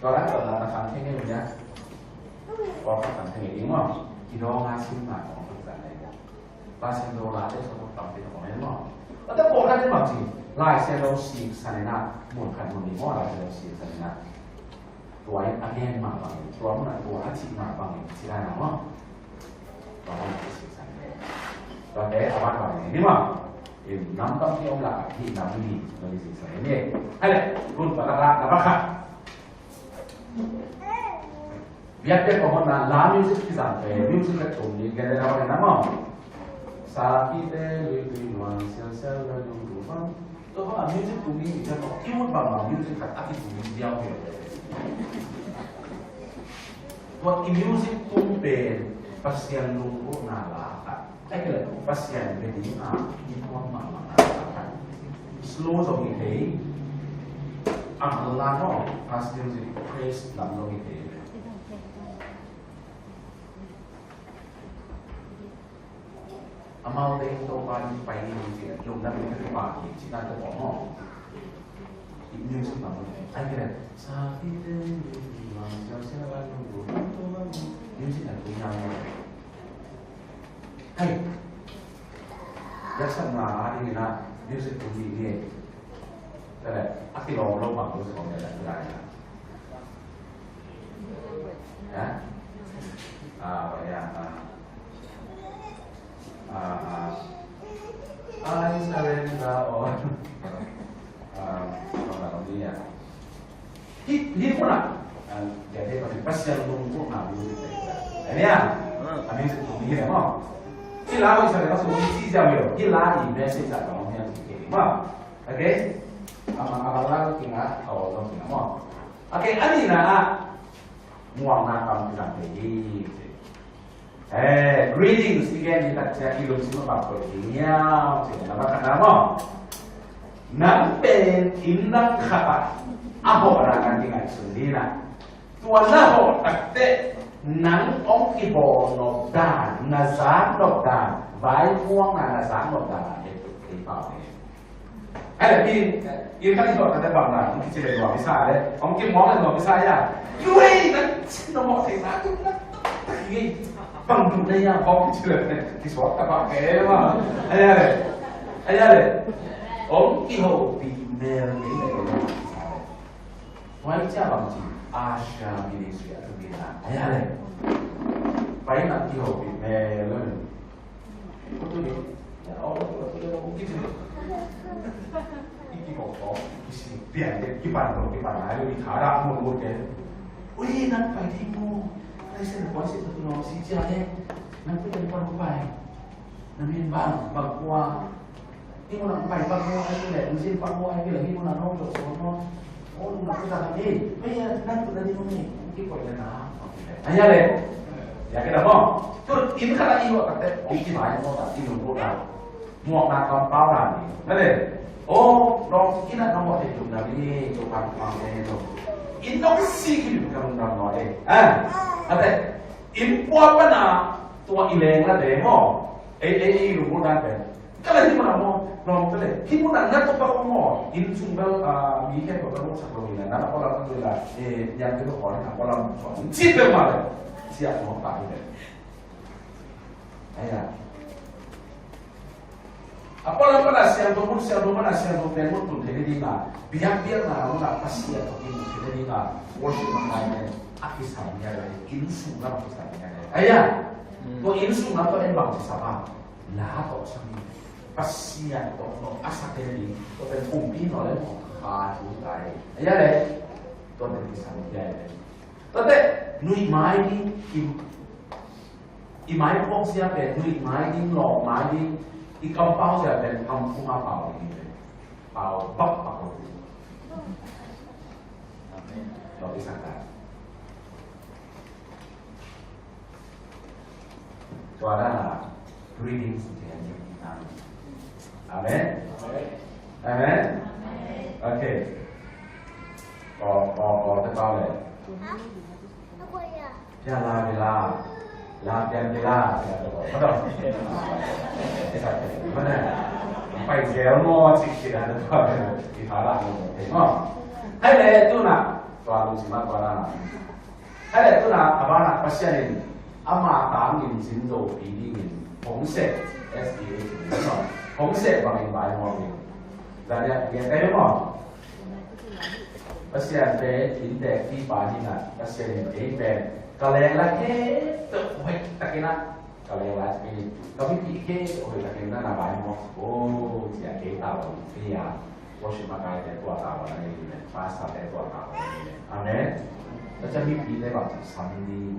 Tua dan tua dan na khang thei ngei uh hia? Tua khang thei ngei ding maw? Kidawng a sim na kong khang thei ngei. Pasian dawng late sawt tampi tak om e maw? A tak pawlkhat in bang ci, Lai Siangtho siksan in ah, mun khat mun nih maw, Lai Siangtho siksan in ah, tua in a gen mah bangin, tua mun ah tua a cih mah bangin ci lai na maw? Tua mun a siksan in, tuate a wan bangin ni maw? Im nam tampi om la a hih nam ni, nam ni siksan in ni. Hai le, run pa la la la ba kha. Biakpiak pawh hotna la music kizang pen music ka tum ding gen ding a va gen a maw. Sakite luilui nuam sialsial la lungdum bang. Tua bang a music tum ding biakpiak pawh i mut bang bang music khat a kitum ding ziau hi. Tua i music tum pen Pasian lunggulhna la khat. Ahih kei leh Pasian bia ding a i thuak mahmah a, slow zong hi thei, a mal la maw, fast music, praise lam zong hi thei. A mal ding Topa in pai ni ci a, lungdam in ka kipak hi ci na te pawh maw. I music lam zong hi thei. Ahih kei leh sa ti te music lam zong hi thei. Music lam zong hi thei. Hei. Yaksakna a dingin ah music tum ding hi. Tua leh a kilawm lo bang music om leh la kilai na. Ha? Ah, ya, ah. Ah, ah. I surrender all. Ah, bang la om ni ya. Hih, hih mun ah, ah, biakpiak Pasian, Pasian lunggulhna music te. Amen. Ah. A music tum hi leh maw. Hih la Lai Siangtho sung ci ziau hi lo. Hih la i message ah ka hong hiam ci kei maw. Okay? A mang a bang la king a, a aw lo king a maw. Okay, a nihna ah, muanna tam kizang thei hi. Eh, greetings i gen ni tak ciang i lungsim a bang koih ding hiam ci na, na va khat na maw. Nang pen inn dang khat ah a hawhna kan kingaihsun ding a, tua na hawh tak teh nang hong kibawl nop dan, na zak nop dan, vaimuangna na zak nop dan a hei tuk thei pau hi. Ai le, pi, inn khat i hawh tak teh bang na hong kici leh nuam i sa le, hong kimuang leh nuam i sa ya. Yue, na cin na mawh thei sa, na tak hi. Bang duh na ya, hong kici leh kisuak ta bang ke ma. Ai le, ai le, hong kihopih mel kei leh. Huai cia bang ci, Asia Ministry a tum ding na. Ai le, pai na kihopih mel leh. Kiko ko, kisi pian de, kipan ko, kipan ai, lu di kada mo mo de. Ui, nang pai di mo. Lai sen ko si tu no si cia de. Nang pai di mo pai. Nang min bang, bang kua. Ni mo nang pai bang kua ai le, nang sin bang kua ai le, ni mo nang no jo so no. Oh, nang pai di. Pai ya, nang tu di mo ni. Kiko ya na. Ai ya le. Ya ke da mo. Tu in kada i wa ka te, ong ki mai mo ta, i lu mo ta. Muakna kampau dan ding. Nale. Oh, dong ina na mo te tum na ni, tu kan pang te no. In dong si ki tum kan dam no de. Ah, ate. In pua pa na tua i leng la de mo. Ei, ei, ei, lu mo dan pe. Kala hi mo na mo, dong kale. Hi mo na na tu pa mo. In sung bel, ah, mi ke ko ta mo sa ko ni na, na ko la ko la. Eh, yang ke ko na ko la mo. Sit bel ma le. Siap mo pa ni de. Aya. A pualam pana siangtho mun, siangtho pana siangtho pen mun tun thei nading a, biakpiakna mun a Pasian tawh kimu thei nading a, worship a ngai pen a kisam ngiat lai, inn sung lam a kisam ngiat lai. Aya. Tua inn sung lam tawh en bang kisam a, la tawh sam in, Pasian tawh no a sak thei nading, tua pen pumpi no le mo kha thu tai. Aya le. Tua pen kisam ngiat lai. Tua te, nuih mai ding, kim I mai phawk zia pen, nuih mai ding, lawh mai ding, i kampau zia pen, ham khum a pau ding pen. Pau bak bak lo ding. Amen. Lawh i sak ta. Tua dan a, greetings to the end of the time. Amen. Amen. Okay. Ko, ko, ko, te pau le. Pia la, pia la. La, pia, pia la. Pia la, pia la. Mana? Pai zel mo cik cik ada tua. Di pala mo. Mo. Hai le tu na. Tua lu si ma tua na. Hai le tu na, a bana Pasian in ama tangin zin zo pi dingin hong seh, S T A, hong seh bangin bai mo ding. Zania, dia kai mo. Pasian te in tek pi pa hi na, Pasian in ei pen ka leng la he to hoi takin a, ka leng la takin, ka mipi he to hoi takin na na bai mo. O, cia kei ta bang pi a. Worship makaite tua tavuan a nei le, pastor te tua tavuan a nei le. Amen. Tua ciang mipite bang ci sam ding.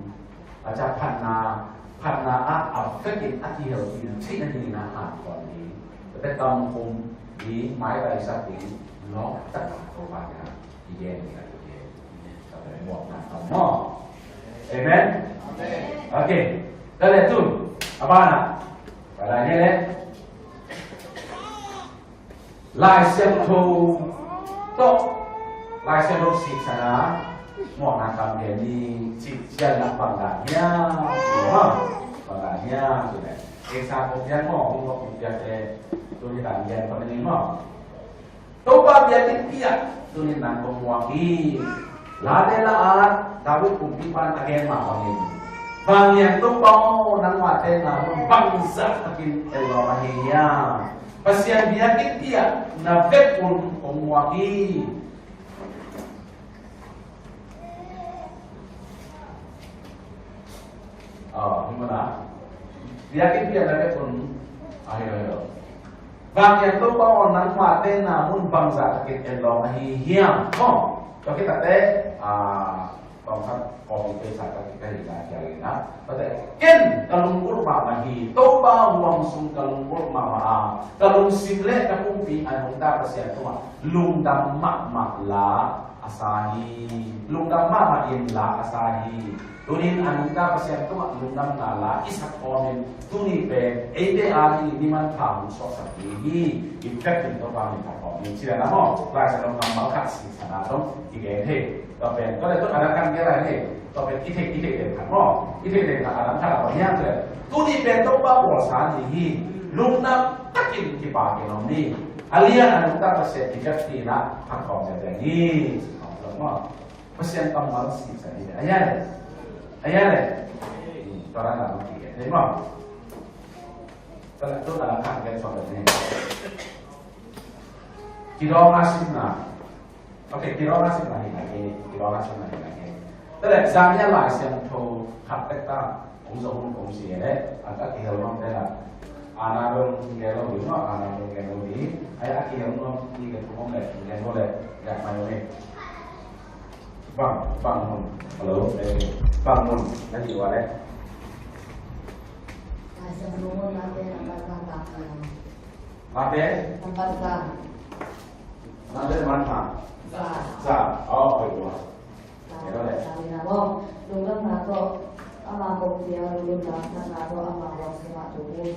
A ciang phatna, phatna ah a vekin a kihel ding theihna dingin a hankhawm ding. Tua te kamkhum ding, maitai sak ding, lawp taktak Topa kiang kigen ding a kigen. Tua te muakna tam maw. Amen. Okay. Tua le tu, a banah. Pai lai ne le. Lai Siangtho tawh, Lai Siangtho siksana muakna tam lian ni, cih cian nak bang dan hiam, bang dan hiam, tu ne. Eksa kong pian maw, kong pian te, tu ni dan lian pa ni maw. Topa biakinn piak, tu ni nang kong muak hi. Late la-at David kumpipa in a gen mah bangin, Vanglian Topa aw, nangmah tenna mun bangzah takin en lawm ahi hiam? Pasian biakinn piak na vek un kong muak hi. Aw, hi mawk na. Biakinn piak na vek un. Ahi, ahi, ahi. Vanglian Topa aw, nangmah tenna mun bangzah takin en lawm ahi hiam? Maw, tua khit teh, ah, tawmkhat copy paste sa ka, ka hi na, ka hi na. Tua teh, ken ka lunggulh mahmah hi, Topa huam sung ka lunggulh mahmah a, ka lungsim le ka pumpi a nungta Pasian tungah lungdam mahmah la a sa hi. Lungdam mahmah in la a sa hi. Tunin a nungta Pasian tungah lungdamna la i sak khawmin, tuni pen eite a dingin mi manpha hong suaksak ding hi. I pek in Topa min phat khawmin, ci lehang maw, Lai Siangtho kammal khat siksana zong kigen hi. Tua pen, tua leh tua a dang kan gen lai hi. Tua pen i theih, i theih den khat maw, i theih den khat a dang khat a bang hiam cih leh, tuni pen Topa bawlsa ni hi. Lungdam takin kipak in om ni. A lian a nungta Pasian i pek ding in phat khawm zenzen ni. Maw. Pasian kammal siksana hi. A ya le. A ya le. Tua dan a dang kigen hi maw. Tua leh tua a dang kan gen suak ni. Kidawng a simna. Ok, kidawng a simna hi lai hi, kidawng a simna hi lai hi. Tua leh, zan hiam Lai Siangtho khat tek ta, hong zong hong kong si leh, a ka kihel mawk te la. Ana dong ngen lo ni, no, ana dong ngen lo ni. Ai, a ki ngen lo ni, ka tu hong le, ngen lo le, ya mai lo ni. Bang, bang mun. Hello, eh, bang mun. Na di wa le. Ai, sa mun mun na te na ba ba ba. Mate? Nambat za. Mate man ma? Za. Za. Oh, oi dua. Za. Oi dua le. Za ni na mo. Lungdamna tawh ama kong pia lungdam, natna tawh ama kong sungah tung un.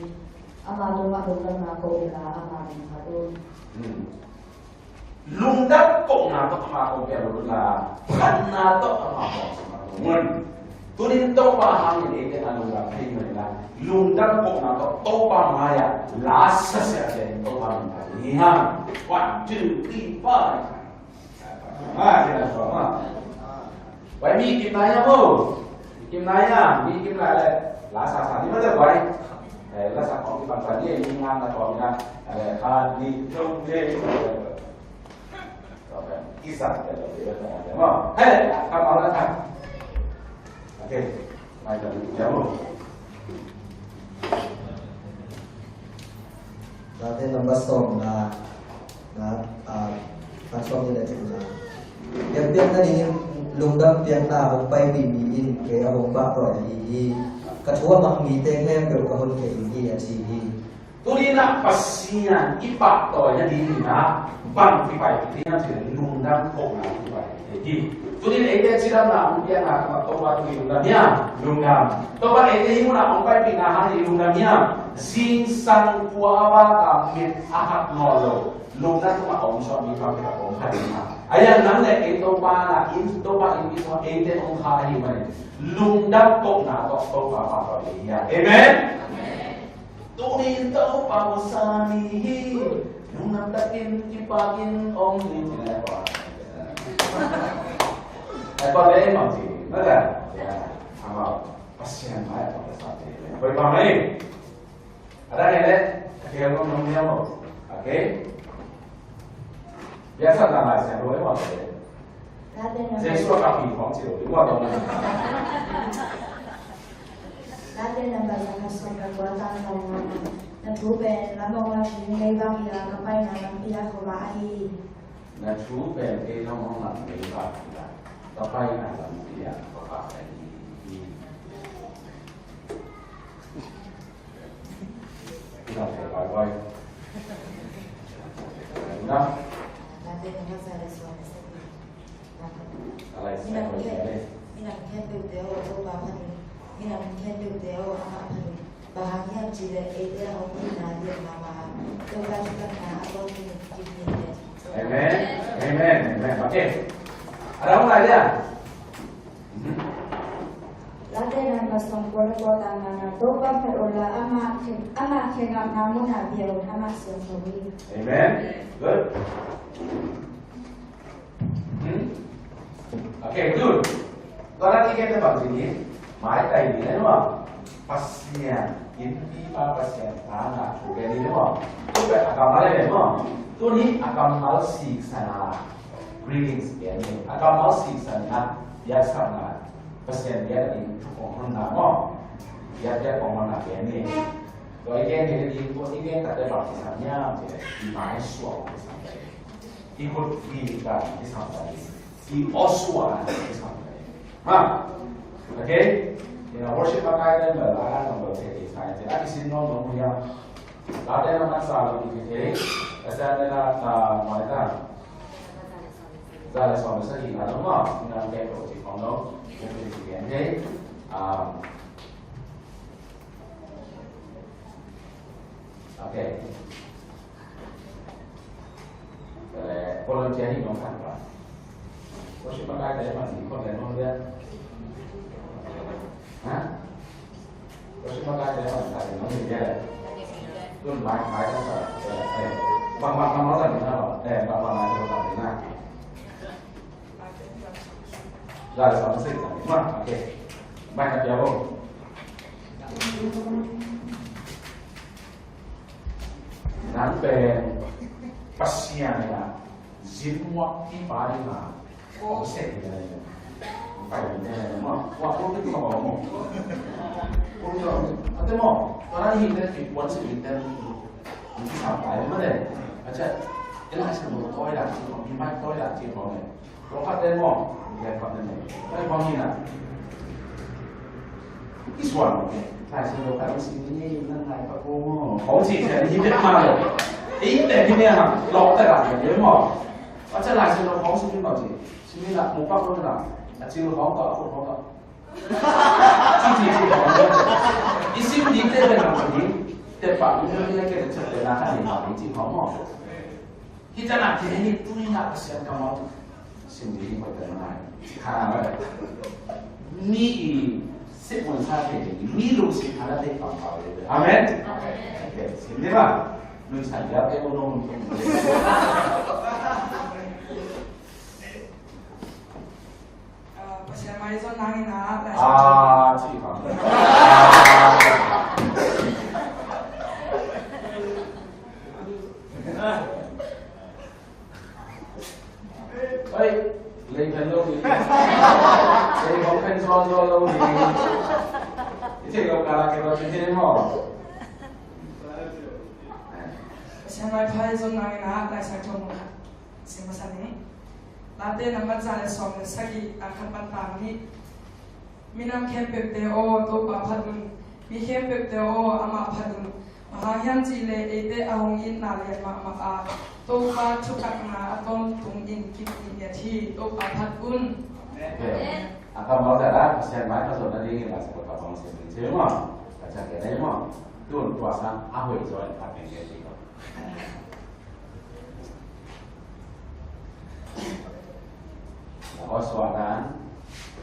Ama tungah lungdamna kong pia, ama min phat un. Hmm. Lungdam kohna tawh ama kong pia lungdam la, phatna tawh ama kong sungah tung un. Tunin Topa hangin eite a lungdam thei mah in la, lungdam kohna tawh Topa mai-ah la sa siah ciangin Topa min phat ni hang. One, two, three, five. Ah, kina suah mah. Wai mi kim nai ya mo. Kim nai ya, mi kim nai le. La sa sa ni ma le wai. Eh, la sa kong ki pan pan ni, mi ngan la kong na. Eh, khat, nih, thum, li. Isa, ya, ya, ya, ya. Mo. Hei, kam au la sa. Okay. Mai ta ya mo. Late nambat sawm na, na, ah, tan sawm ni le thum na. Biakpiakna dingin lungdam piakna hong paipih mi in kei a hong pahtawi ahi hi. Ka thu a mak mite khempeuh ka honkhia ding hi, a ci hi. Tuni-in ah Pasian i pahtawi nadingin ah bang kipaipih ding hiam cih leh lungdam kohna kipaipih ding hi. Tuni-in eite cidamna hong piakna tungah Topa tungah i lungdam hiam? Lungdam. Topa eite hih munah hong paipihna hangin i lungdam hiam? Zingsang kua a vak a mit a hak nawn lo, lungdam tungah a om suak mi tampi tak om kha ding hi. A hiang nang le kei Topa na inn, Topa innpi sungah eite hong kha ahih manin lungdam kohna tawh Topa pahtawi ding hi. Amen. Tuni in Topa hong sa ni hi. Lungdam takin kipakin om ni, ci leh pa. Ai pa le mang ci. Maka. Ya. Ama Pasian mai pa sa ci. Koi pa mai. Ada ni le. Okay, kong nong niam mo. Okay. Biasa tak mai siang dua mo. Jesu a ka pi khong ci lo, i mua tawh na. Late nambat za khat sawm le kua, tang za le nga. Na thu pen lam hong lak ding leivak hi a, ka paina lampi ah khuavak ahi hi. Na thu pen kei lam hong lak ding leivak hi a, ka paina lampi ah khuavak ahi hi. Hi lam thei bai bai. Na. Late nambat za le sawm le sagih. Minam khempeuhte aw, Topa phat un. Minam khempeuhte aw, amah phat un. Bang hang hiam cih leh eite a hong itna lianna mah a, Topa thutakna a bawl ding in kiphin leh. Amen. Amen. Amen. Okay. A dang lai dia. Late nambat sawm kua le kua, tang nga na. Topa phat un la, amah khe, amah khe ngakna munah bia un, amah siangtho hi. Amen. Good. Hmm? Okay, good. Tua lak i gen le bang ci ni, maitai ni le nuam. Pasian innpi pa, Pasian tana thu gen ni le nuam. Tu pen a kammal le nuam. Tuni a kammal siksan a greetings gen ni. A kammal siksan a biaksakna, Pasian biak ding thu kong honna maw. Biak, biak kong honna gen ni. Tua i gen ni le ding, tua i gen tak le bang ci sam hiam ci le, i mai suak ci sam le. I khut i kan i sam ta i, i aw suan i sam ta i. Ha? Okay? Ina worship makai kan ba la kan ba te i sai te. A kisin no no ya. La te na kan sa lo i te. Asa na na mai ta. Za le sawm le sagih na no ma. Ina ke ko ti kong no. Ke ti ke. Um, Okay. Eh, volunteer hi nong khat ba. Worship makai te man ni kon le nong dia. Ha? Worship makai te man khat nong dia. Tun mai, mai ta sa. Eh, eh. Bang, bang, bang, bang, bang, eh, bang, bang, bang, bang, bang. Za le sawm le sagih. Okay. Mai khat pia bo. Nang pen Pasian in a zin muak i pa ding a, hong seh ding a. Pai ne maw, wa ko ki maw maw. Ko ki maw. Ate maw, tua na hi ne ki wan si ne. Ni ki sa pai ma ne. Acha, ila sa mo toi la, si ko mi mai toi la, si ko ne. Ko ka te maw, ya ka ne. Pai ko ni na. Ki suan ne. Lai sa lo ka si ni na lai ka ko maw. Ko si se ni te ma lo. Ei te ni ne ha, lo ta la ne maw. Acha lai sa lo ko si ni maw si. Simi la mu pak lo na, a cil hong ka, a khut hong ka. Ci ci ci hong ka. I sim di te be na ma di, te pa mi na mi na ke te te na ka ni ma di ci hong mo. Hi ta na ke ni tu ni na ka sian ka mo. Sim di ni ko te na. Ha. Ni i sip mon sa ke ni, ni lu si ka na te pa pa. Amen. Amen. Okay, sim di ba. Nun sa ya ke mo no. Ah, Pasian mai zon nangin ah, Lai Siangtho. Ah, ci bang. Oi, lei pen lo ni. Lei hong pen zon zon lo ni. I ci lo ka la ke lo ci ni mo. Pasian mai phai zon nangin ah, Lai Siangtho mu khat. Sim masa ni. Late nambat za le sawm le sagih, a khat pan tang nih. Minam khempeuhte aw, Topa phat un. Mi khempeuhte aw, amah phat un. Bang hang hiam cih leh eite a hong itna lian mahmah a, Topa thutakna a tawntung in kip ngiat hi. Topa phat un. Amen. A kammal zat ah Pasian mai pha zon nadingin Lai Siangtho ka pang sim ding ci maw. Ka ciah kei na maw. Tun tua sang a hoih zaw in phat ngiat hi. Na aw suahdan,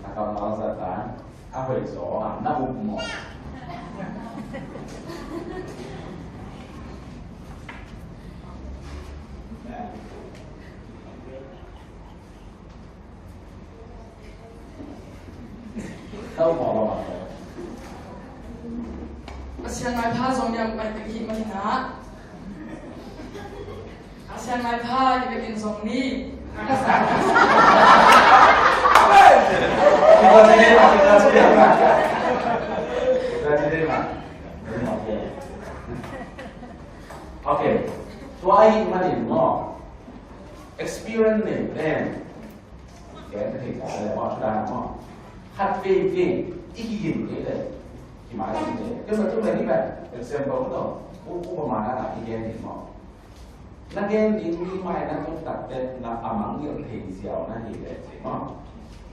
na kammal zatdan, a hoih zaw a na up maw? Tau maw lo maw? Pasian maipha zong niam pai tek hi mah hi na. Pasian maipha i bekin zong ni. Okay. Tua ahih manin maw, experience nei pen gen ka thei ta le maw, thudan maw, khat veivei i kigin kei le kimai kei le. Tua maw, tua maw, hi pen example maw, upama na i gen ding maw. Na gen ding mi mai na tung tak te na a mangngilh thei ziau na hi le ci maw.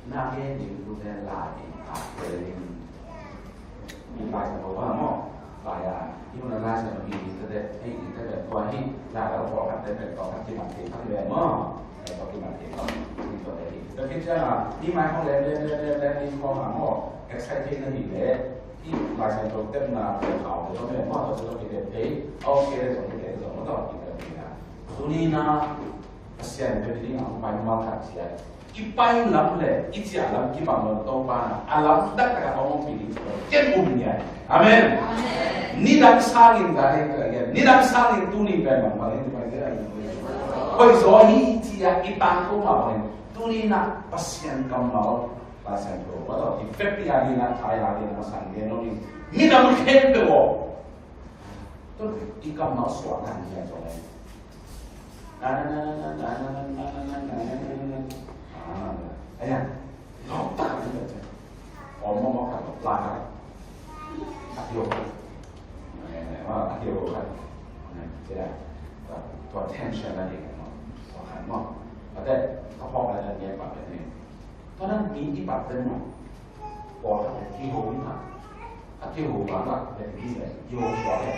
Na gen ding tu te lai ding a te ding. Mi Lai Siangtho bang maw. Lai a, i hun a Lai Siangtho i ding te te, hei ding te te, tua hi, lai a pawlkhat te pen pawlkhat kiman thei khat hi ve maw. Hei tua kiman thei khat, hi tua te hi. Tua khit ciang a, mi mai khawng lem, lem, lem, lem, lem, mi khawng a maw, excite thei na hi le, i Lai Siangtho tepna te khau te khawng ve maw, tua tua ki te thei, okay le zong ki te zong maw tua ki te thei na. Tuni na, Pasian te ding a hong pai maw khat ciat. I pai lam le i ciah lam kibang lo Topa na a lam daktak a hong ompih ding ken um ngiat. Amen. Nidang sangin ka hei ka ngiat, nidang sangin tuni pen bang bang in pai ngiat. Koi zaw hi ciah i tang ko ma bang in tuni na Pasian kammal Pasian ko ba tawh i fek i a ding a thai la ding a sang gen lo ding. Nidang khen pe wo. Tun i kammal suak ngiat zong. Tua tension na ding maw. Tua khan maw. Tua te ka phawk lai na ding pa pen ni. Tua nan mi i pat pen maw. Pawlkhat le kiho in a, a kiho bang lak le kiho suak le.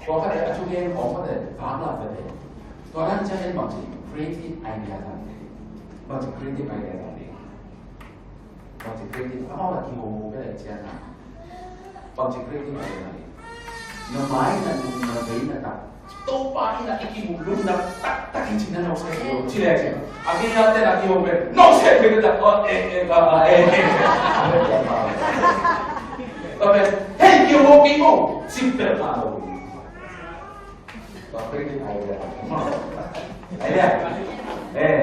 Pawlkhat le a thugen pawlkhat le bang lak le. Tua nan ciang en bangci creative idea zang le. Bangci creative idea zang le. Bangci creative, amau la kiho mu le ciang na. Bangci creative idea zang le. Na mai na nung na bei na tak. Topa in a i kimu lungdam taktak hi ci na no se lo ci le ci. A ki na te na ki ho pe no se pe ta o e e ba ba e e. Ba pe hei ki ho ki mo ci pe ta lo. Ba pe ni ai le. Ai le. Eh.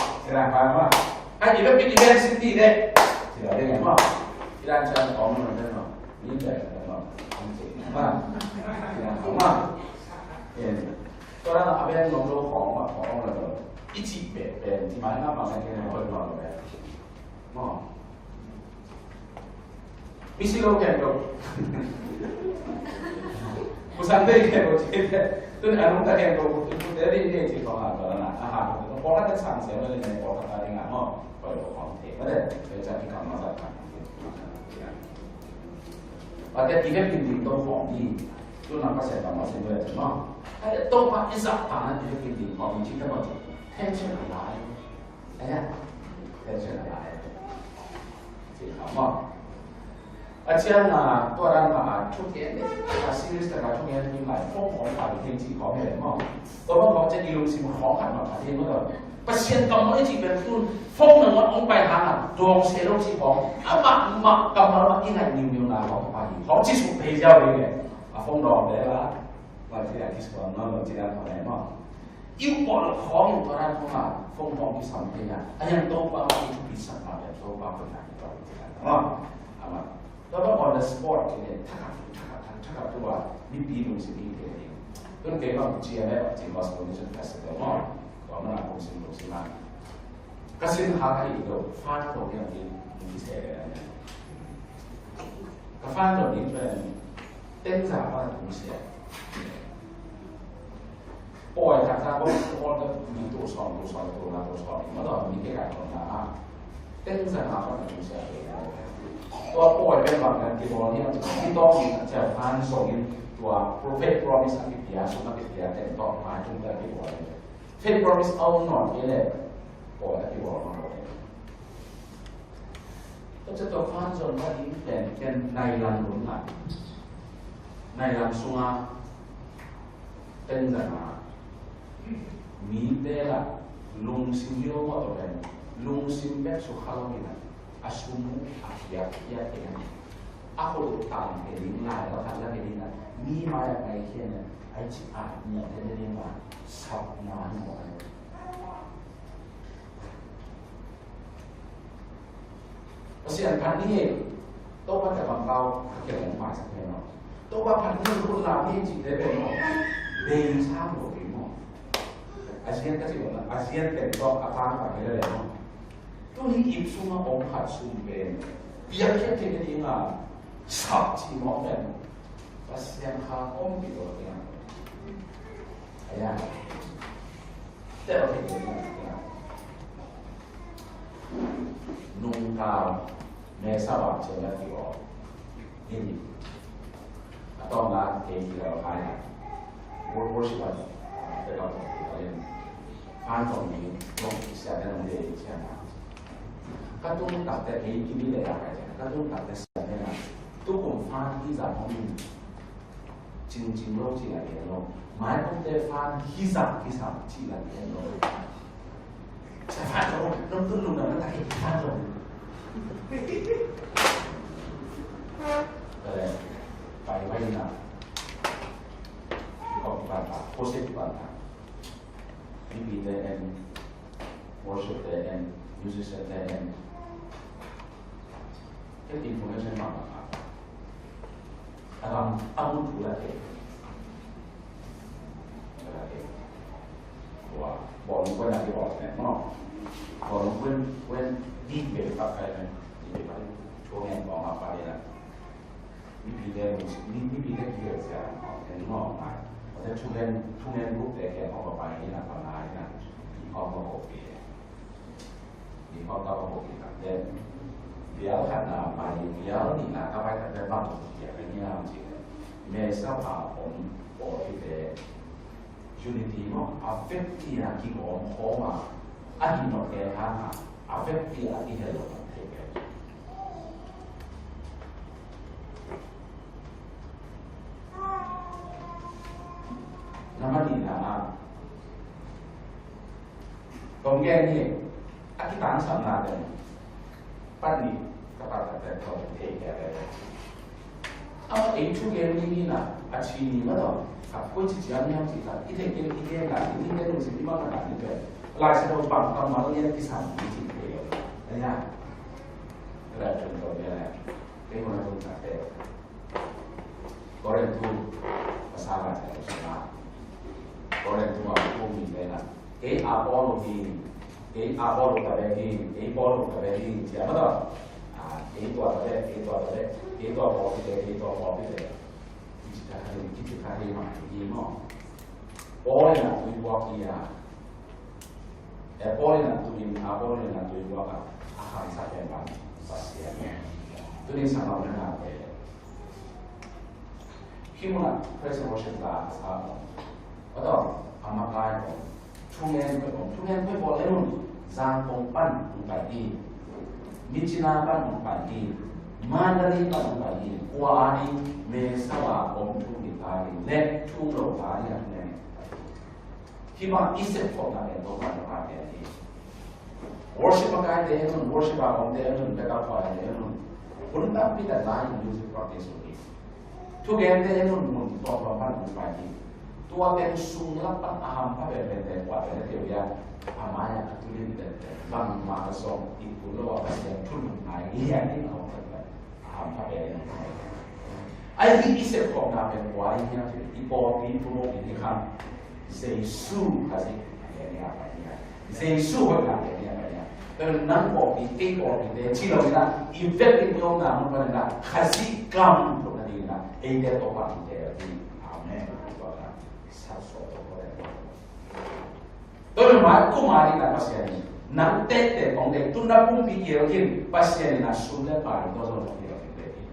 Ci dan pa maw. Ai, i bek pi i bek sin ti de. Ci dan ding e maw. Ci dan ciang om lo den maw. Ni bek den maw. Om ci maw. Ci dan pa maw. Tua dan a bek om lo khong maw, khong om lo. I ci bek pen ci mai na maw, na ken maw, maw. Misi lo khempeuh. Pu Sante khempeuh ci te. Tun a nungta khempeuh pu, pu te ding ding ci khong a, tua na a ha. Pawlkhat sang siam le ne, pawlkhat a ding a maw. Pawlkhat khong te. Mate, tua ciang i kam masa khat. Pate i vek ding ding to khong ding. Tun a Pasian kam masa ding le maw. Ai, Topa i zahtakna i vek ding ding khong ding ci te maw. Tension a lai. Aia, tension a lai. Ci kha maw. A ciang a, tua dan mah a thugen, a serious tak a thugen ding lai, phone khong pai ding ci khong hi maw. Tua bang khong ciang i lungsim khong khat mah pai ding maw. Pasian kammal i cih pen tun, phone nangawn hong pai hang a, dawng se lo ci khong, amah mah kammal mah i ngaih niuniu na khong pai ding. Khong ci suk thei ziau ding e. A phone dawng lel a, mah ci a kisuan maw, mah ci a khong e maw. I upawh lo khawng in tua dan khawng a, khawng khawng kisam thei a, a yang Topa i thupi sakna pen Topa koihna hi tua hi ci a, amah. Tua bang on the spot ci ne, thakhat, thakhat, thakhat tua, mipi lungsim i thei ding. Tun kei bang ci a le, ci Gospel Mission Festival maw, tua mana kong sim, kong sim a. Ka sin kha ka hi lo, fan lo yang ding, kong sim le. Ka fan lo ding pen, tengza pa kong sim. Pawi khat khat bawk, pawl khat mi tul sawm, tul sawm, tul nga, tul sawm, ma tawh mi kei kai tawh na a. Teng zang a khat na tul sia kei na. Tua pawi pen bang kan kibawl hiam, mi tawh mi a ciah fan sawm in tua faith promise a kipia, sum a kipia, teng tawh mai tung kan kibawl. Faith promise a om nawn kei leh pawi a kibawl nawn lo. Tua ciah tua fan zong ka ding pen ken nai lam lum ngai. Nai lam sunga teng zang a mite la lungsim hi lo mawh tawh pen lungsim bek sukha lo hi na a sum a piak piak hi na a khol tang hi ding lai lo khat la hi ding na mi mai a ngai hi na ai ci a mi a te ding ma sap na ni mo ai. Pasian phat ni, Topa te bang kau a kiang hong maisak hi maw. Topa phat ni, hun lam ni cihte pen maw, bei sang lo ding maw. A zian ka cih bang a zian pen tawh a pang pang hi lel maw. Tu hi ip sung a om khat sum pen piak khiat theih ding a sap cih maw pen Pasian kha om pi lo ding a. Ayan. Tel hi ding a. Nungkal mesa bang ciang a ti aw. Ni ni. A tawng la kei ki lo hai na. Work, worship a. Te ka ko ki lo yin. Fan tong ni tong ki sia te nong de sia na. Ka tung tak te kei ki ni le ya ka sia. Ka tung tak te sia te na. Tu kum fan ki za hong ni. Cingcing lo cih la gen lo. Maipumte fan hizah kisam cih la gen lo. Sa fan lo, nong tun lungdam na tak hi fan lo. Kale, pai pai na. Kong pan ta, kose pan ta. Mipite en, worship te en, musician te en. Ken information mahmah kha. A lam a mun thu la thei. La thei. Tua bawlung kuan a kibawl pen maw. Bawlung kuan kuan di be pa kai pen di be pa thu ngen bawng a pa de la. Mipite lungsim, mi, mipite kigelh sia en maw ngai. Tua te thu ngen, thu ngen group te kiang a pa pai hi na pa ngai na. Kiang a pa ko pi. Ni khawng ka hong uk i tak den. Bial khatna pai, bial nihna ka pai tak den bang hong piak ka hiam cih leh, mesa a om pawlpite unity maw, a vekpi a kigawm khawm a, a hi nop e hang a, a vekpi a i hel lo thei pen. Nambat nihna ah, kong gen hi, a kitangsapna pen, pan nih ka pat tak pen kong thei kei a pen, Ama ei thugen ding in a, a thi ni mah tawh, a koi ci ciang hiam cih tak, i theih kei i gen lai, i gen lungsim i mangngilh lai ding pen, Lai Siangtho bang kammal ngen kisam ding cih thei lo. Ahi a, ka lak thun tawh bia leh, kei hun a thun tak te. Korin thu, pasal Lai Siangtho sung a, Korin thu a, thu mi te na. Kei Apollo hi, kei Apollo ta bek hi, kei Paul ta bek hi, ci a mah tawh. Ah, kei tua ta bek, kei tua ta bek, kei tua pawlpi te, kei tua pawlpi te. Kici kha hi, kici kha hi mah hi maw. Paul in a tui buak hi a. Eh, Paul in a tui in, Apollo in a tui buak a. A hamsa pen bang, Pasian. Tuni sang lam na te. Hih munah praise and worship la a sa maw. Aw tawh, a makai maw. Thungen peuh maw. Thungen peuh maw le nun. Zangkong pan hong pai hi. Myitkyina pan hong pai hi. Mandalay pan hong pai hi. Kua a ding, mesa a om thung ding ta ding, le thung lo ta ding a thungen. Hih bang i sepkhopna pen Topa in hong pia hi. Worship makaite en un, worship a omte en un, backup choir te en un. Hun tampi tak live music practice uh hi. Thugente en un, mun tuamtuam pan hong pai hi. Tua teng sung lak pan a hampha penpente kuate na keu hia. A mai-ah a tul in tente bangmah a zong it kul lo a Pasian thu ngai lian in a om pen. A hampha pen. Ahi hih i sepkhopna pen kua i hiam cih leh i pawlpi promote in i kham. Jesu Khazih a gen hi a pai hi a. Jesu hoihna a gen hi a pai hi a. Tua nang pawlpi, kei pawlpite ci lo in a, i vek in i omna mun pan in a, Khazih gam phutna ding in a, eite Topa in teel hi. Amen. Tua ka sat sawh tua ka. Tua leh mai kum a ding a Pasian in nang tektek kong dek tun na pumpi kial kin Pasian in a sum le pai tua zong na kial kin dek hi.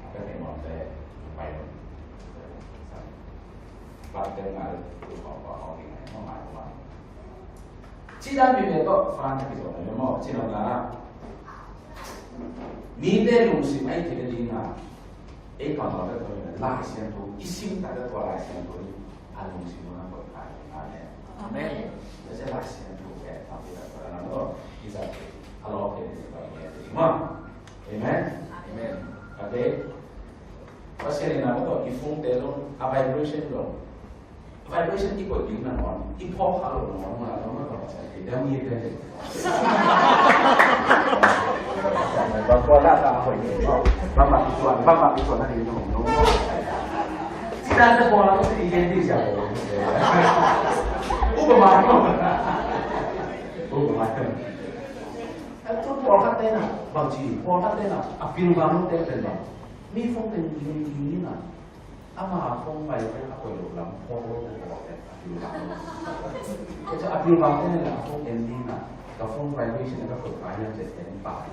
A ka teng lam te pai lo. Bat teng ngal tu kong kong kong ding ngai mong ngai mong. Ci dan bi be to fan ta ki zong na mong ci lam na. Mite lungsim a i kite ding a, ei kammal bek tawh hi lo, Lai Siangtho i sim taktak tua Lai Siangtho in a lungsim ah a koih kai. Amen. Amen. Tua ciang Lai Siangtho pen tampi tak tua na tawh i zat a lawp thei ding tua i ngen ding mah. Amen. Amen. Okay. Pasian in a tawh i phone te lo, a vibration lo. Vibration i koih ding nangawn, i phawk kha lo nangawn, nangawn, nangawn, nangawn, nangawn, nangawn, nangawn, nangawn. Bang tua dah tak apa ini. Bang bang ituan, bang bang ituan ada di rumah. Tidak ada bola tu di ganti siapa? Upama. Upama. Itu pawlkhat te na, bang ci, pawlkhat te na, a pil bang te pen bang. Mi phone te ni ni na. Ama a phone pai pen a koih loh lam phone lo ko ko pen a pil bang. Kei a pil bang pen a phone en ding a, ka phone vibration ka koih pai lam cih en pai.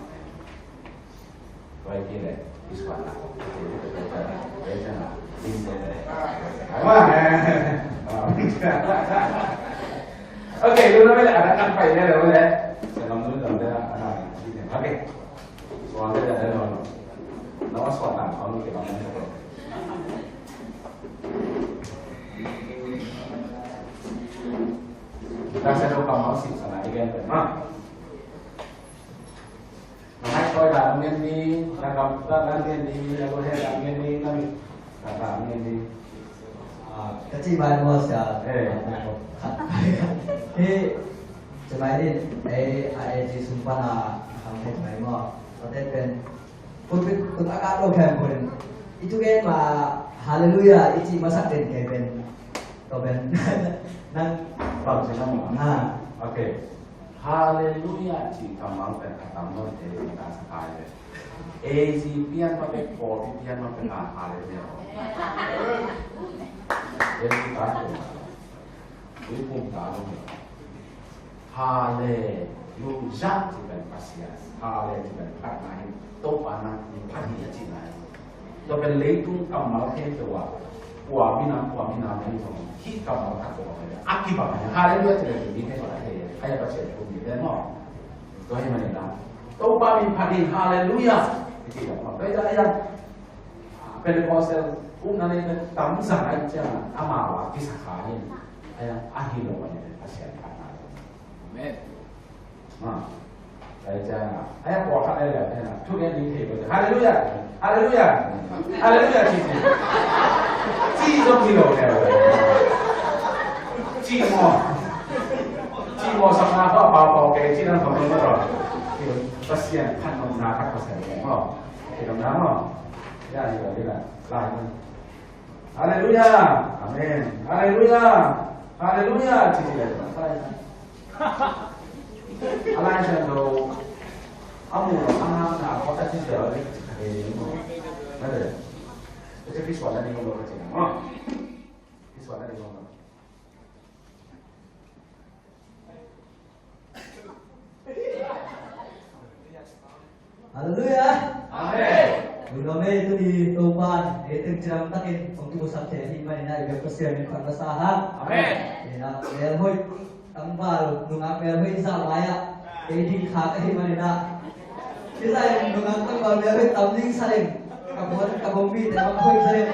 Pai kei le, this one la. Okay, lu na le, ada kan pai le le. Salam lu lam de la. Okay. Suan de la de lo. Na wa suan na ko ke bang. Kita sa do kammal sih sana i gen pen ha. Na hai koi da ngen ni, na kam da ngen ni, na ko he da ngen ni, na mi da ngen ni. Ah, ka ci mai mo sia. Eh. He, ci mai ni, eh, a, eh, ci sung pan a, kam he mai mo. Ko te pen Kut, kut a ka lo khem pun. I tu gen ma Hallelujah i ci masak den kei pen. Tua pen. Nang bang ci nang ma. Ha. Okay. Hallelujah ci kammal pen a tam lo te i ta sa kai pen. A G pian ma pen, Paul pian ma pen a Hallelujah. A G ta pen. Tui pum ta lo. Hallelujah, ci pen Pasian. Hallelujah, ci pen phatna hi. Topa na, mi phat hi a cihna hi. Tua pen leitung kammal khempeuh ah, kua minam, kua minam hi zong, hih kammal khat zong hi. A kibang hi. Hallelujah, ci pen mi khempeuh a thei. Ai a Pasian thu mi pen maw. Tua hi manin ah, Topa mi phat hi, hallelujah. Ci pen maw. Tua hi a, Pentecostal upna nei pen tam zang ahih ciangin, amau a kisa kha hi. Ai a, ahi lo a ni pen Pasian phatna. Amen. Ma, ai ciang a, ai a pawlkhat ai leh, ai a, thugen ding thei ko, hallelujah. Halleluiah. Halleluiah ci ci. Ci zong hi lo neu. Ci maw. Ci maw sapna kha pau pau kei ci nang kha maw. Pasian phat nopna khat Pasian ngen maw. Kei nopna maw. Ya hi lo hi la. Lai maw. Halleluiah. Amen. Halleluiah. Halleluiah ci ci le. A Lai Siangtho a mu lo, a ngakna khat a ci zel a ci thei ding maw. Na de. A ci pisuan na ding lo ka ci na maw. Pisuan na ding lo. Halleluiah. Amen. Lungdam ei, tuni Topa'n ei teng cidam takin hong kimusak thei ahih manin ah i biak Pasian min thang masa hang. Amen. Ei na melhoih tangval nungak melhoih zah mai ah ei ding khak ahih manin ah, hih zah in nungak tangval melhoih tam ding sa ding. Ka buan ka bawng mite bang hoih sa ding.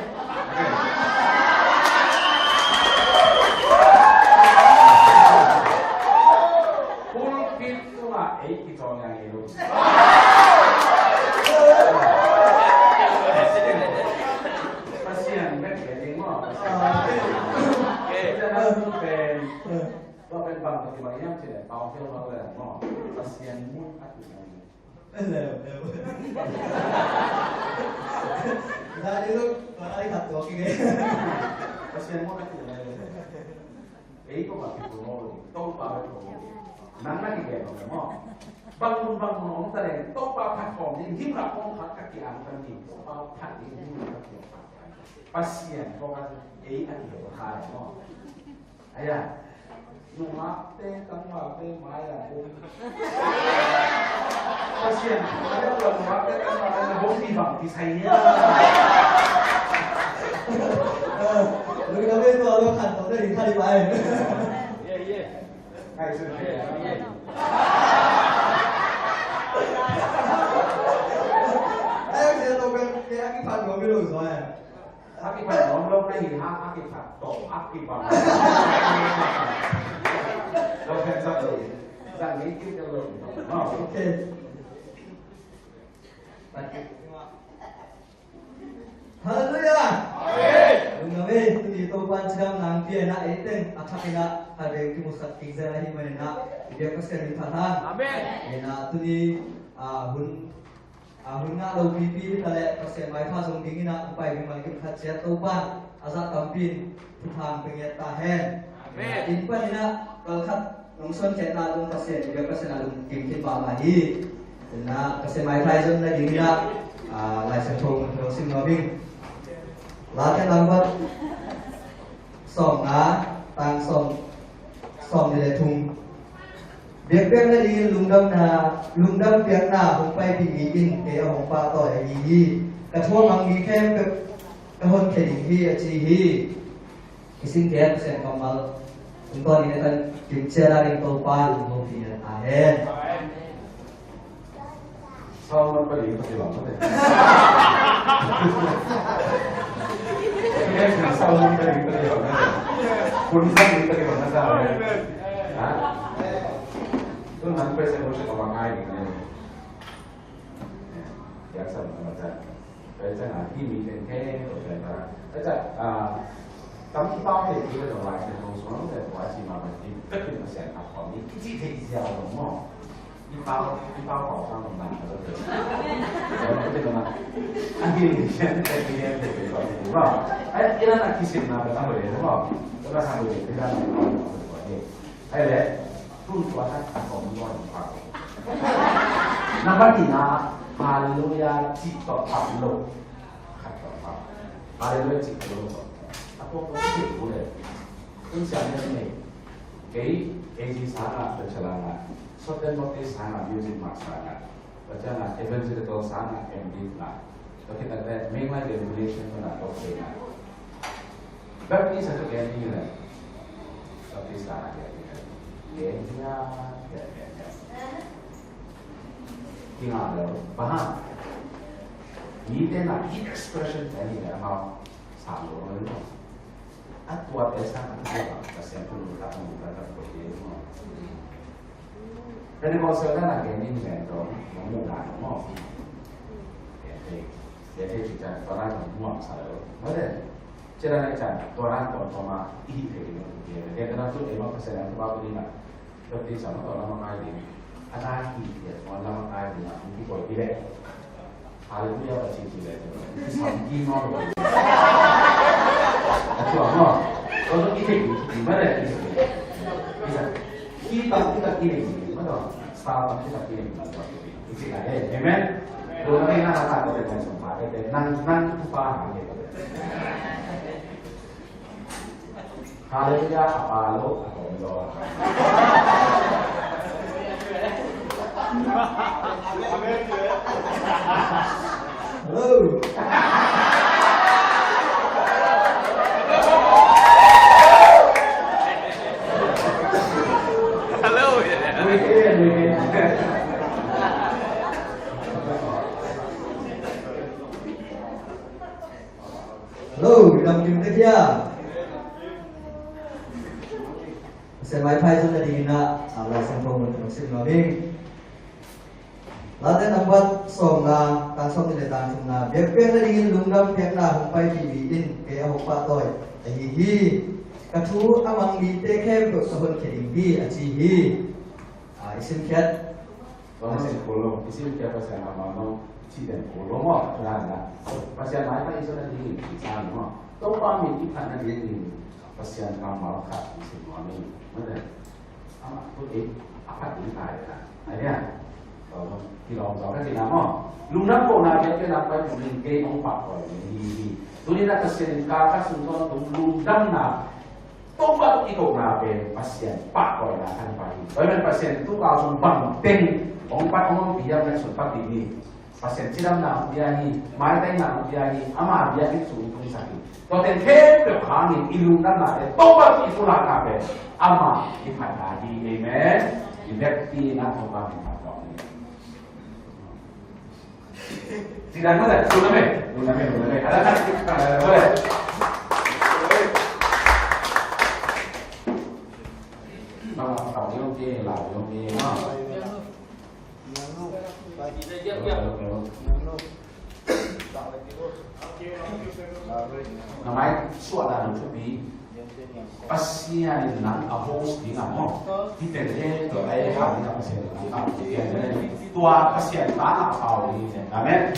Pulpit tungah ei kicawn ngai lo. Pasian bek le ding maw. Tua pen bang ka ti bang hiam cih leh pau hiau bang le maw. Pasian mut a ti ngai lo. Dali lo, dali khat tua kige. Pasian mut a ti ngai lo. Ei ko ma ki promo lo, Topa lo promo. Nang na ki ge lo mo. Bang mun bang mun om ta leng, Topa phat khawm ding, him khat khawm khat ka ki ang kan ding, Topa phat ding, him khat ka ki ang kan. Pasian ko ka ei a ki lo kha mo. Aya. Nungakte, tangvalte mai a hong. Pasian, aya lo nungakte, tangvalte na hong hi bang kisai nia. Lui na ve tua lo khan tawh na ding kha ding pai. Ngai sun ve. Ai, sia to ke, ke a kiphat lo mi lo zo ai. A kiphat nuam lo na hi hang, a kiphat tawh a kibang. Lo khen zat lo. Zat ni kit lo. Ok. Halleluiah. Amen. Lungdam ei, tuni Topa'n cidam nang pia in ah ei teng a thak in ah a deng kimusak kik zel ahih manin ah i biak Pasian min phat hang. Amen. Ei na tuni, ah, hun A hun ngah lo pipi hi ta leh Pasian maipha zong ding in ah hong pai ding mah kim khat ciat Topa'n a zah tampi in thupha hong pia ngiat ta hen. Amen. Inn pan in ah kal khat nong suan khiatna zong Pasian i biak Pasian a lungkim khin mahmah hi. Inn ah Pasian maipha i zon nading in ah, ah, Lai Siangtho mun hong sim nuam ing. Late lambat sawmnga, tang sawm, sawmnih le thum. Biakpiakna dingin lungdamna, lungdam piakna hong paipih mi in kei a hong pahtawi ahi hi. Ka thu a mang mi khempeuh ka honkhia ding hi, a ci hi. Kisin kei a Pasian kammal tungtawn in a kan kim ciat a ding Topa in hong pia ta hen. Salmon pali pali bang mate. Salmon pali pali bang mate. Kun pali pali bang mate. Ha? Tu nan pese mo se ko bangai ni. Ya sa mate. Tua ciangin hih mi teng khempeuh pen ta. Tua ciangin, ah, tam i pau thei kei leh Lai Siangtho sung lam leh tua ci mahmah in, tua pen Pasian a pau ni, i cih thei ziau lo maw. I pau, i pau pau sang lo na, tua pen. Tua pen lo na. A hi ni sian, a hi ni sian, tua pen tua pen lo. Ai, i la na kisim na pen a hoi lo maw. Tua na sa hoi lo, i la na pen a hoi lo. Ai leh, tun tua khat a kong nuai pha. Nambat nihna, Halleluiah cih tawh pha lo. Khat tawh pha. Halleluiah cih tawh lo. A tua tawh cih lo leh. Tun siang ni nei. Kei, A G sang a, Bachelor nga. Southern Baptist sang a, Music Master nga. Tua ciangin evangelical sang a M Div nga. Tua khit teh Meng Lai denomination pan a tua khit na. Baptist a tua gen ding leh. Baptist sang a gen ding leh. Gen ding a, gen, gen, gen. Ki ngah lo. Bang hang. Mite na expression te ni leh amau sang lo lo. A tuate sang a tua Pasian thu nuntak, nuntak, nuntak, nuntak. Pentecostal na gen ni men to, no mu na no mo. Ente. Tua dan a i cih ciang tua dan zong nuamsa lo. Mate, tua dan a i cih ciang tua dan tuamtuam a i hih theih ding hi. Tua dan a tu ei mah Pasian a tua pa tu ding a, tua ding sa mah tua lam a ngai ding. A na hih theih tua lam a ngai ding a, hong kikoih hi leh. Halleluiah, Pasian ci leh. Sam kim mah lo. A tuam mah. Tua tu i theih ding, i mah leh i theih ding. I sa, i tam, i tam, i theih ding. Mah tua. Sa tam, i tam, i theih ding. Amen. Amen. Hallelujah, a pa lo, a pa lo. Hello. Hello. Hello, lam kim te kia. Pasian maipha i zon nadingin ah, ah, Lai Siangtho mun hong sim nuam ing. Late nambat sawmna, tang sawmnih le tang thumna, biakpiak nadingin lungdam piakna hong paipih mi in kei a hong pahtawi ahi hi. Ka thu a mang mite khempeuh ka honkhia ding hi, a ci hi. Ah, i simkhiat. Tua Pasian kul lo, i simkhiat Pasian kammal zong cih den kul lo maw, tua dan a. Pasian maipha i zon nadingin, i cih ciang maw. Topa min i phat nadingin, Pasian kammal khat i sim nuam ing. Mate. Amah tu ei, a phat ding ta hi a. Ai dia. Tua zong kilawm zaw ka cihna maw. Lungdam kohna biakpiakna paipih mi in kei hong pahtawi ding hi. Tuni-in ah Pasian in ka, ka sung tawh tung lungdamna Topa tawh i kohna pen Pasian pahkawina khat hi pah hi. Tua ahih manin Pasian in tu kal sung bang teng hong pat hong ompih hiam, na sung pat ding hi. Pasian cidamna hong pia hi, maitaina hong pia hi, ama biakinn sung i tungsak hi. Tua teng khempeuh hangin i lungdamna pen Topa tawh i pulakna pen ama i phatna hi. Amen. I vekpi-in ah Topa min pahkawin hi. Tidak ada, belum ada, belum ada, belum ada. Ada tak? Ada, boleh. Nama kau yang ke, lah, yang ke, nah. Nama suat dah, tu pi. Pasian in nang a host ding a maw. Hih teng he tua a ei kha ding a Pasian in nang a host ding a, tua Pasian ta na pau ding hi. Amen.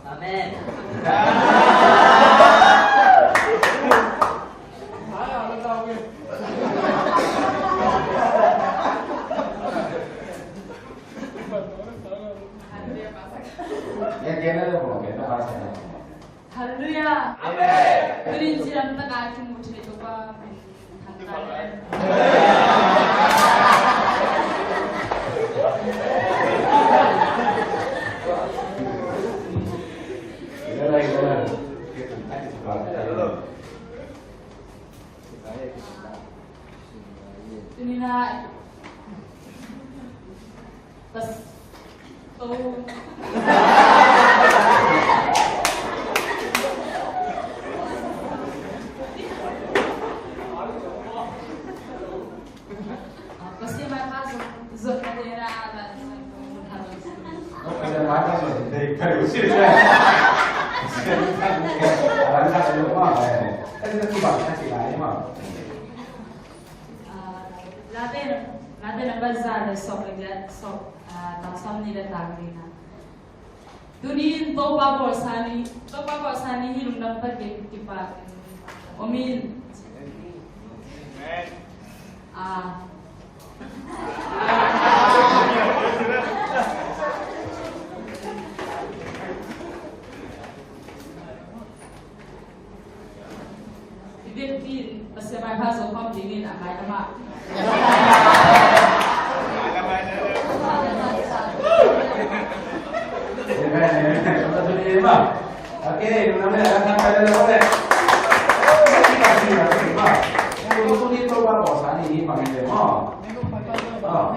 Amen. Hallelujah. Amen. Tuni-in cidam takin kimu thei Topa min thangta hen. Tuni-in ah Pas-, oh. Pasian maipha zong, zong na dena, na, na, na, Pasian maipha zong, dei, ka lu si le. Pasian maipha zong, dei, ka lu si le. Ah, Late, Late nambat za le sawm le giat, sawm, ah, tang sawmnih le tang li-na. Tuni-in Topa bawlsa ni, Topa bawlsa ni hi, lungdam takin kipak om in. Amen. Ah. I biakinn Pasian maipha zo khawm dingin a mai lam ah. Amen, amen. Okay, nang le, nang le, nang le. Tuni Topa bawlsa ni hi, pangin le maw. Ah.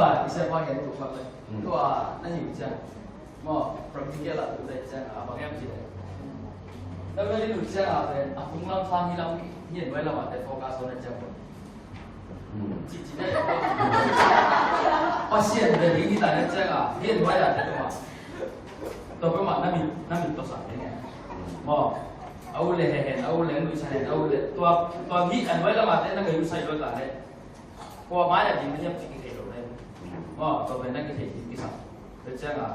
Tua i siapa gen tuk pak le. Tua na hi uh ciang maw, practical ah tuk le ciang a bang hiam ci le, na vel in uh ciang a pen a phung lam sang hi lam hi, a nuai lam ah te focus on a ciang maw. Cihcih na, Pasian ve ding hi ta na ciang a, hih nuai a te tuma, tua peuhmah na mit, na mit tawsak ding e. Maw, a u le he hen, a u le nuihsan hen, a u le tua, tua hih a nuai lam a te na gai nuihsan lo ta le, kua mai a ding na hiam cih kithei lo le. Maw, tua pen na kithei ding kisam. Tua ciang a,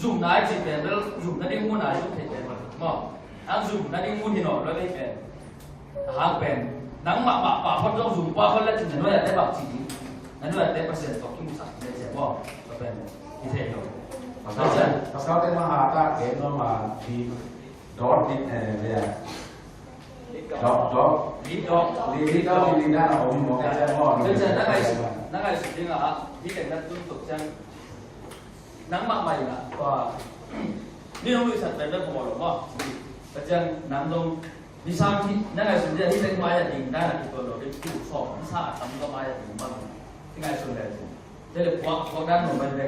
zumna i cih pen bel, zumna ding mun a i zum thei pen bel maw. Ang zumna ding mun hi nawn lo ding pen. A hang pen, nangmah mah pah phot zong zum pah phot le cin na nuai a te bang ci ding. Na nuai a te Pasian tawh kimusak ding le ciang maw. Tua pen i thei lo. Pasal, tua ciang, pasal te maha ta ken no ma di dot di, eh, ya. Dot, dot. Di dot. Di, di dot, di, di na om mo ka ciang maw. Tua ciang na ngai, na ngai su ding a, di ken na tun tuk ciang. Nangmah mah in ah, tua, mi hong nuihsat pen pen phamawh lo maw. Tua ciang nang dong, mi sang hi, na ngaihsun dia hi leng mai a ding, na na kituan lo ding, tu sawm, mi sang a tam tua mai a ding, bang, i ngaihsun le. Te le puak, puak dan lo mai le.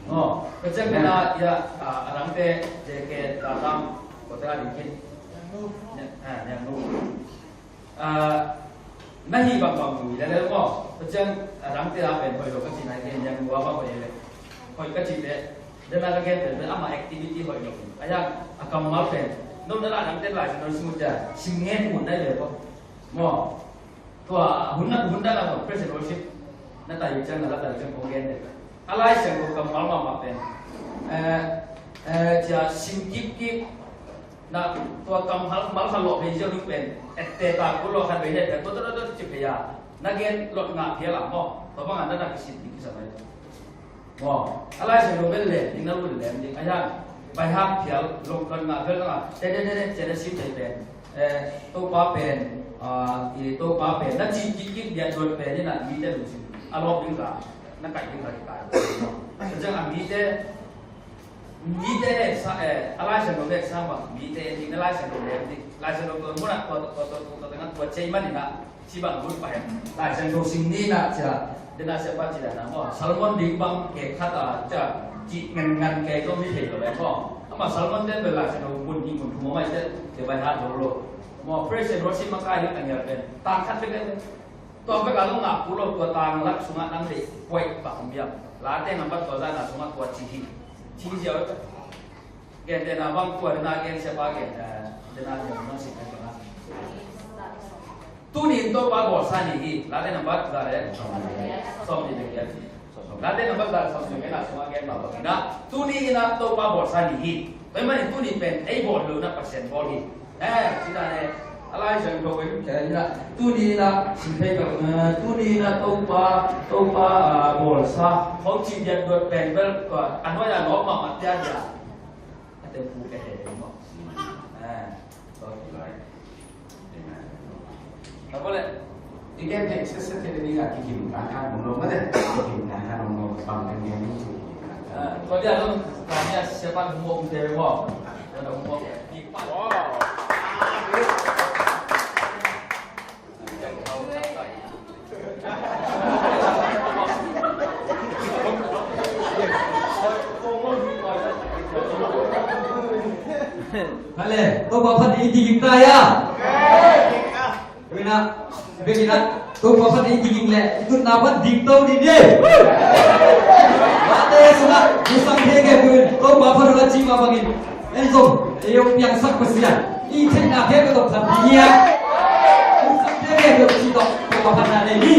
Maw, tua ciang pen a, ia, a, a dangte, J K, Tatang, ko te a ding kin. Nya, a, nya nu. Ah, na hih bangbang mu lel lel maw. Tua ciang a dangte a pen hoih lo ka cihna hi, niang lua mah hoih lel. Hoih ka cih teh, den a ka gen pen pen amah activity hoih lo. A hiang a kammal pen, nop na la dangte lai sim nong sim uh ciang sim ngen mun nai ve maw. Maw. Tua hun na, hun dang a tua praise and worship na tai uh ciang, na la tai uh ciang kong gen pen a Lai Siangtho kammal mahmah pen, eh, eh, cia sim kik kik. Na tua kammal, mal khat lawh phei ziau ding pen, etteh ta kul lawh khat vei leh pen, tua, tua, tua, tua ci phei a, na gen lot ngah phial a maw, tua bang a na na kisin ding kisam ai. Maw, a Lai Siangtho pen lem ding, na lun lem ding, a hiang, bai hak phial, lot ngah phial, lot ngah, te, te, te, te, cia na sim thei pen, eh, Topa pen, ah, i Topa pen, na ci kik kik biak duat pen, ni na mite lungsim, a lawp ding ka, na kaih ding ka, kaih. Tua ciang a mite, Mite le sa, eh, a Lai Siangtho le sang bang, mite ding na Lai Siangtho le ding. Lai Siangtho tua mun ah tua, tua, tua, tua, tua, tua, tua ciai man in ah, ci bang lut pa hen. Lai Siangtho sim ni na cia, den a sia pa ci dan a maw. Salmon ding bang ke khat a cia, ci ngan ngan ke zong hi thei lo le maw. Ama Salmon den bel Lai Siangtho mun ni mun thu maw mai te, te bai hat lo lo. Maw, praise and worship ma kai hi ta ngial pen. Tang khat bek le. Tua bek a zong ngak kul lo, tua tang lak sungah nang deih puaih bang om hiam. Late nambat tua zan a sungah tua ci hi. Ci ziau. Gentehna bang tua dena gen sia pa gen, eh, dena gen nong sim kan tuna. Tuni in Topa bawlsa ni hi. Late nambat za le sawm ni le giat. Late nambat za le sawm ni le giat na sungah gen ma bang ina. Tuni in a Topa bawlsa ni hi. Tua ahih manin tuni pen ei bawl lo na Pasian bawl hi. Eh, ci dan eh, a Lai Siangtho pen, eh, ina, tuni ina, sim thei bek, eh, tuni ina Topa, Topa, ah, bawlsa. Hong ci diat duat pen bel, tua, a nuai a lawp mahmah te a dia. A tempu ka he, maw. Eh, tua ki lai. Amen. Tua bawle. I gen thei sese thei ding a kikim kan kan om lo mah le. Kikim kan kan om lo bang kan gen ni. Ah, tua dia lo, kami a siapa humok te mo. Ada humok. Hale, kau bapak di di kita ya. Wina. Bek in ah, Topa phat i ding in leh i tutna pan ding to ding hi. Mate sungah Pu Sang Thei khempeuh in Topa phat uh a cih mah bangin, en zong ei hong piangsak Pasian i theihna khempeuh tawh phat ding hi. Pu Sang Thei khempeuh cih tawh Topa phatna nei ni.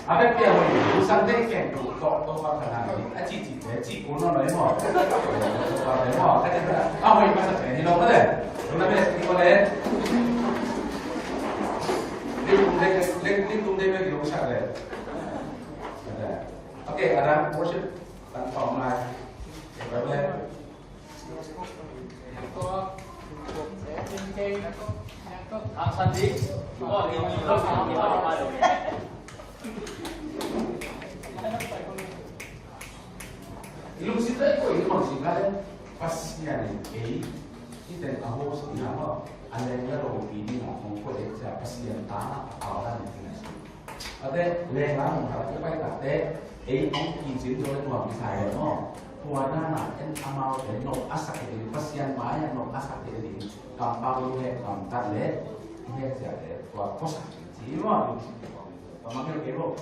A bek pia hoi, Pu Sang Thei khempeuh tawh Topa phatna nei ni. A cih cih te cih ko nawn lo hi maw? Topa te maw? Ka cih a hoi masa te hi lo mate. Tung na bek i ko le. Ling tung de, ling, ling tung de bek i lo sa le. Okay, a dan worship tan tawm lai. Bye bye. I lungsim leh i koih i lungsim leh Pasian in ei i teng a host ding a maw, a leng le lo pi ding a hong koih leh cia Pasian ta a pau dan in ding a si. Ate leng la hong kal i pai takte ei hong kicin zo le nuam kisai le maw, tua dan a en amau te nop a sak te ding, Pasian mai a nop a sak te ding, kampau lu he kamtat le i he cia te tua kosak ding ci maw. Kamang he ke bo.